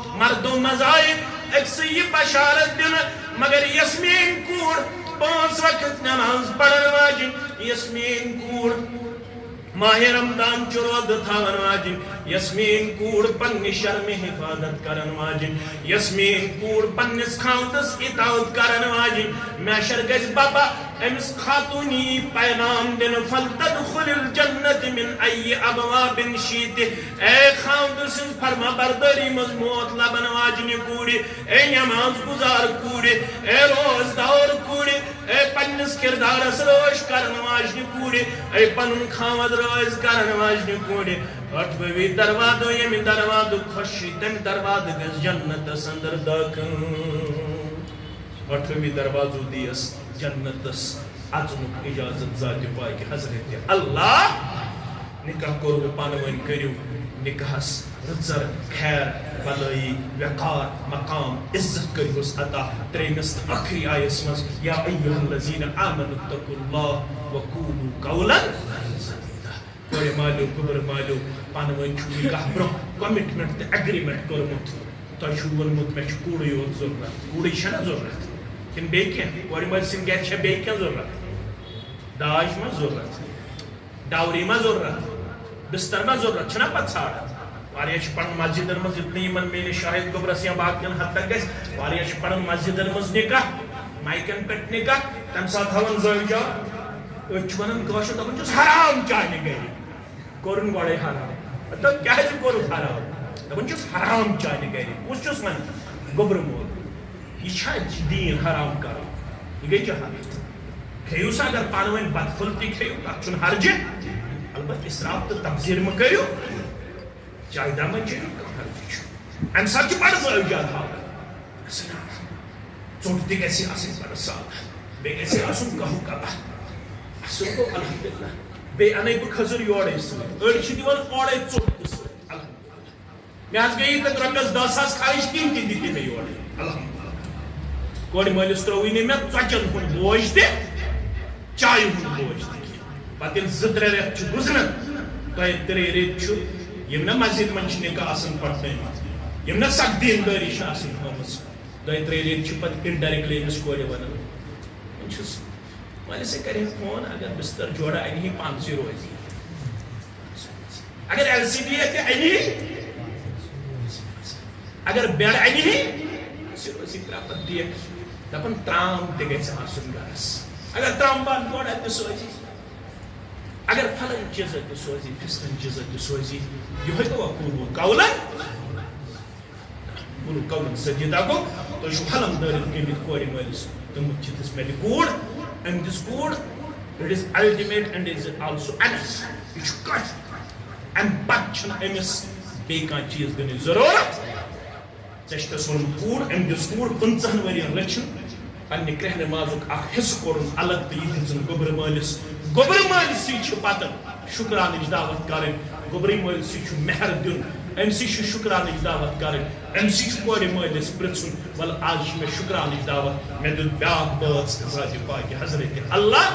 مردو منٛز آیہِ أکسٕے یہِ بشارت دِنہٕ، مگر یۄس میٲنۍ کوٗر پانٛژھ وقت نماز پرن واجِنۍ، یۄس میٲنۍ کوٗر ماہِ رمضان چہِ روزٕ تھاون واجِنۍ، یۄس میٲنۍ کوٗر پننہِ شرمہِ حفاظت کرن واجِنۍ، یۄس میٲنۍ کوٗر پننِس خاوندس اطاعت کرن واجِنۍ، محشر گژھِ بابا أمِس خاتوٗنی پیغام دِنہٕ، فلتدخل الجنت من ای ابواب شئت۔ اے خاوند سٕنٛز فرما بردٲری منٛز موت لبن واجنہِ کوٗرِ، اے نماز گزار کوٗرِ، اے روزدار کوٗرِ، اے پننِس کردارس رٲچھ کرن واجنہِ کوٗرِ، اے پنُن خاوند رٲضۍ کرن واجنہِ کوٗرِ۔ ٲٹھوٕے دروازو، ییٚمہِ دروازُک خۄش چھُ، تمہِ دروازٕ گژھِ جنتس اندر دٲخل۔ ٲٹھوٕے دروازو دِیس جنتس اژنُک اجازت ذاتِ پاکہِ حضرت اللہ۔ نکاح کوٚروٕ پانہٕ ؤنۍ، کٔرِو نکاحس رٕژر، خیر، بلٲیی، وقار، مقام، عزت کٔرۍہوس عطا۔ ترٛیٚیمِس تہٕ ٲخری آیس منٛز، یا ایھا الذین آمنوا اتقوا اللہ وقولوا قولا سدیدا۔ کورِ مالیو، گوٚبرٕ مالیو، پانہٕ ؤنۍ چھُ نکاح برٛونٛہہ commitment تہٕ agreement کوٚرمُت۔ تۄہہِ چھُو ووٚنمُت، مےٚ چھُ کوٗرٕے یوت ضروٗرت۔ کوٗرٕے چھَنا ضروٗرت؟ کِنہٕ بیٚیہِ کینٛہہ؟ کورِ مٲلۍ سٕنٛدِ گرِ چھا بیٚیہِ کینٛہہ ضروٗرت؟ داج ما ضروٗرت؟ ڈاوری ما ضروٗرت؟ بستر ما ضروٗرت؟ چھِنہ پتہٕ ژھانٛڈان۔ واریاہ چھِ پران مسجدن منٛز، یُتھ نہٕ یِمن میٲنِس شاہد گوٚبرس یا باقین حد تک گژھِ۔ واریاہ چھِ پران مسجدن منٛز نکاح، مایکن پٮ۪ٹھ نکاح، تمہِ ساتہٕ ہاوان زٲوجار۔ أسۍ چھِ ونان کٲشُر، دپان چھِس، حرام چانہِ گرِ۔ کوٚرُن گۄڈے حرام۔ مطلب، کیٛازِ کوٚرُتھ حرام؟ دپان چھِس، حرام چانہِ گرِ۔ کُس چھُس ونان؟ گوٚبرٕ مول۔ یہِ چھا دیٖن حرام کرُن؟ یہِ گٔے جہالت۔ کھیٚیِو سا، اگر پانہٕ ؤنۍ بتہٕ پھوٚل تہِ کھیٚیِو، تتھ چھُنہٕ حرجہِ۔ البتہٕ اسراف تہٕ تبذیر مہ کٔرِو۔ جایداد منٛز چھُنہٕ کانٛہہ حرجہِ چھُ۔ امہِ ساتہٕ چھُ بڑٕ زٲوۍ جار ہاوان۔ ژوٚٹ تہِ گژھِ آسٕنۍ بڑٕ سادٕ۔ بیٚیہِ گژھِ آسُن قہوٕ کپا۔ اصل گوٚو، الحمدللہ۔ بیٚیہِ انَے بہٕ کھٔزٕر یورَے سۭتۍ۔ أڑۍ چھِ دِوان اورَے ژوٚٹ تہِ سۭتۍ۔ الحمدللہ۔ مےٚ حظ گٔیے تَتہِ رۄپیَس دَہ ساس خرٕچ، تِم تہِ دِتۍ مےٚ یورَے۔ الحمدللہ۔ کورِ مٲلِس ترٛووُے نہٕ مےٚ ژۄچَن ہُنٛد بوج تہِ، چایہِ ہُنٛد بوج تہِ کینٛہہ۔ پَتہٕ ییٚلہِ زٕ ترٛےٚ رٮ۪تھ چھِ گُزران، دۄیہِ ترٛیٚیہِ رٮ۪تۍ چھُ، یِم نہ مسجد منٛز چھِ نکاح آسان پَرنٲومٕتۍ، یِم نہ سخ دیٖندٲری چھِ آسان ہٲومٕژ، دۄیہِ ترٛیٚیہِ رٮ۪تۍ چھِ پَتہٕ indirectly أمِس کورِ وَنان، وۄنۍ چھُس مٲلِس سۭتۍ کَرِ ہے فون، اگر بِستَر جوڑا اَنہِ ہے، پانسٕے روزِ۔ اگر ایل سی ڈی اَتہِ اَنہِ ہے، اگر بیڈ اَنہِ ہے، سُہ روزِ پرٛاپر ٹھیٖک۔ دَپان ترٛام تہِ گژھِ آسُن گرَس۔ اگر ترٛام بانہٕ جوڑا تہِ سوزِ، اگر فلٲنۍ چیٖز تہِ سوزِ، فِستٲنۍ چیٖز تہِ سوزِ، یِہوٚے گوٚو وقوٗل قولن۔ قولن سدیدا گوٚو، تُہۍ چھِو حلم دٲرِتھ گٔمٕتۍ کورِ مٲلِس۔ تٔمۍ دِژ مےٚ کوٗر، أمۍ دِژ کوٗر، it is ultimate and is also enough۔ یہِ چھُ کٲفی۔ اَمہِ پتہٕ چھُنہٕ أمِس بیٚیہِ کانٛہہ چیٖز دِنٕچ ضروٗرت۔ ژےٚ چھُ تٔمۍ سوٗزمُت کوٗر، أمۍ دِژ کوٗر پٕنٛژٕہَن ؤرِین رٔچھِن۔ پننہِ کرٛہنہِ مازُک اکھ حصہٕ کوٚرُن الگ تہٕ یہِ دِژٕن گوٚبرٕ مٲلِس۔ گوٚبرٕ مٲلۍ سٕے چھِ پتہٕ شُکرانٕچ دعوت کرٕنۍ، گوٚبرٕ مٲلۍ سٕے چھُ مہر دیُن، أمۍ سٕے چھُ شُکرانٕچ دعوت کرٕنۍ، أمۍ سٕے چھُ کورِ مٲلِس پرٛژھُن، وَلہٕ آز چھِ مےٚ شُکرانٕچ دعوت، مےٚ دیُت بیٛاکھ بٲژ ذاتِ پاکہِ حضرتِ اللہ۔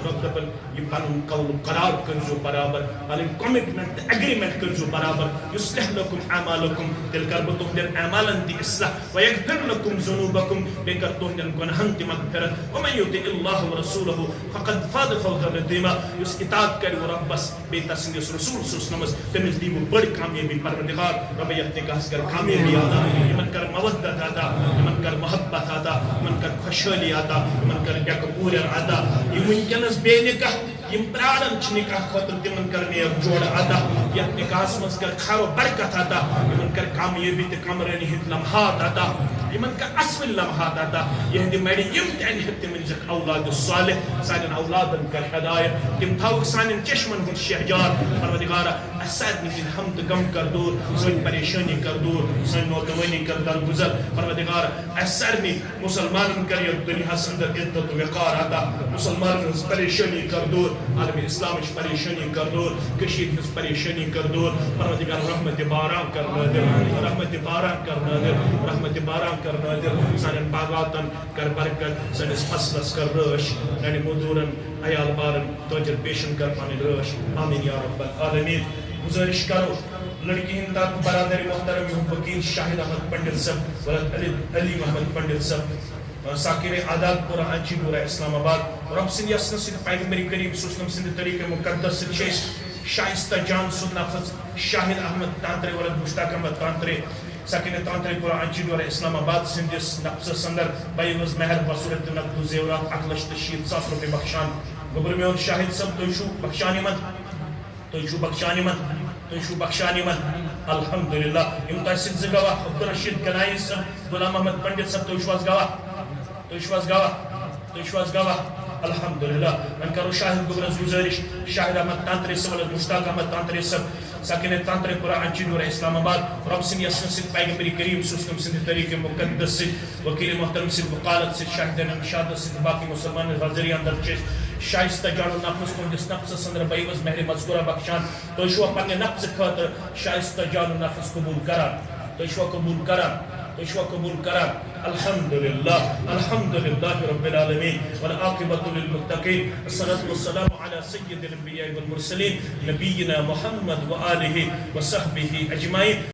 رۄب دَپَن، یہِ پَنُن قول و قرار کٔرزیو برابر، پَنٕنۍ commitment تہٕ agreement کٔرزیو برابر۔ یُصلح لکم اعمالکم، تیٚلہِ کَرٕ بہٕ تُہنٛدٮ۪ن اعمالن تہِ اصلاح۔ ویغفر لکم ذنوبکم، بیٚیہِ کَرٕ تُہنٛدٮ۪ن گۄناہن تہِ مغفرت۔ ومن یطع اللہ ورسولہ فقد فاز فوزا عظیما۔ یُس اطاعت کَرِ رۄبس بیٚیہِ تسٕنٛدِس رسول صلی اللہ علیہ وسلمس، تٔمِس دِیہِ بٔڑ کامیٲبی۔ پروردگار، رۄبہ یتھ نکاحس کر کامیٲبی عطا، یِمن کر مودت عطا، یِمن کر محبت عطا، یِمن کر خۄشحٲلی عطا، یِمن کر یکہٕ پوٗرٮ۪ر عطا۔ یِم وٕنکیٚنس بے نکاح، یِم پراران چھِ نکاح خٲطرٕ، تِمن کر نیک جوڑٕ عطا، یتھ نکاحس منٛز کر خیر و برکت عطا، یِمن کر کامیٲبی تہٕ کامرٲنی ہٕنٛدۍ لمحات عطا، یِمن کر اصل لمحات عطا۔ یِہنٛدِ مَرِ یِم تہِ انہِ ہیٚتھ تِمن دِکھ اولاد صالح، سانٮ۪ن اولادن کر ہدایت، تِم تھاوکھ سانٮ۪ن چشمن ہُنٛد شہجار۔ پروردگارا، اسہِ سارنٕے ہٕنٛدۍ ہم تہٕ غم کر دوٗر، سٲنۍ پریشٲنی کر دوٗر، سٲنۍ نوتوٲنی کر درگُزر۔ پروردگار، اسہِ سارنٕے مسلمانن کر یتھ دُنیاہس اندر عزت و وقار عطا، مسلمانن ہٕنٛز پریشٲنی کر دوٗر، عالم اسلامٕچ پریشٲنی کر دوٗر، کٔشیٖرِ ہٕنٛز پریشٲنی کر دوٗر۔ پروردگار، رحمت باران کر نٲزِل، رحمت باران کر نٲزِل، رحمت باران کر نٲزِل۔ سانٮ۪ن باغاتن کر برکت، سٲنِس فصلس کر رٲچھ، سانٮ۪ن مزدوٗرن، عیال بارن، تاجر پیشن کر پنٕنۍ رٲچھ۔ آمین یا رب العالمین۔ گزٲرِش کرو لڑکی ہٕنٛدِ طرفہٕ برادر محترم یِہُنٛد وکیل شاہد احمد پنڈت صٲب، ولد علی، علی محمد پنڈت صٲب، ساکن اعداد پورہ انچی ڈورہ اسلام آباد۔ رۄب سٕنٛدِ یژھنہٕ سۭتۍ، پیغمبر کریم صلی اللہ علیہ وسلم سٕنٛدِ طریٖقہ مقدس سۭتۍ چھِ أسۍ شائستہ جان سُنٛد نفس شاہد احمد تانترے ولد مشتاق احمد تانترے، ساکن تانترے پورہ انچی ڈورہ اسلام آباد سٕنٛدِس نفسس اندر بعوض مہر بصورت نقد و زیورات اکھ لچھ تہٕ شیٖتھ ساس رۄپیہِ بخشان۔ گوٚبُر میون شاہد صٲب، تُہۍ چھِو بخشان یِمن؟ تُہۍ چھِو بخشان یِمن؟ تُہۍ چھِو بخشان یِمن؟ الحمدللہ۔ یِم تۄہہِ سۭتۍ زٕ گواہ، عبدالرشید گنایی صٲب، غلام محمد پنڈت صٲب، تُہۍ چھِو حظ گواہ؟ تُہۍ چھِو حظ گواہ؟ تُہۍ چھِو حظ گواہ؟ الحمدللہ۔ وۄنۍ کرو شاہد گوٚبرس گُزٲرِش، شاہد احمد تانترے صٲب، ولد مشتاق احمد تانترے صٲب، ساکن تانترے پورہ انچی ڈورہ اسلام آباد، رۄب سٕنٛدِ یژھنہٕ سۭتۍ، پیغمبر کریم صلی اللہ علیہ وسلم سٕنٛدِ طریٖقہ مقدس سۭتۍ، وکیل محترم سٕنٛدِ وکالت سۭتۍ، شاہدن شہادت سۭتۍ، باقی مسلمان حاضری اندر چھِ أسۍ شائستہ جان النفس تُہنٛدِس نفسس اندر بعوض مہر مذکورہ بخشان۔ تُہۍ چھِوا پننہِ نفسہٕ خٲطرٕ شائستہ جان النفس قبول کران؟ تُہۍ چھِوا قبول کران؟ تُہۍ چھِوا قبول کران؟ الحمدللہ، الحمدللہ رب العالمین، والعاقبۃ للمتقین، الصلاۃ والسلام علی سید الانبیاء والمرسلین، نبینا محمد و آلہ و صحبہ اجمعین۔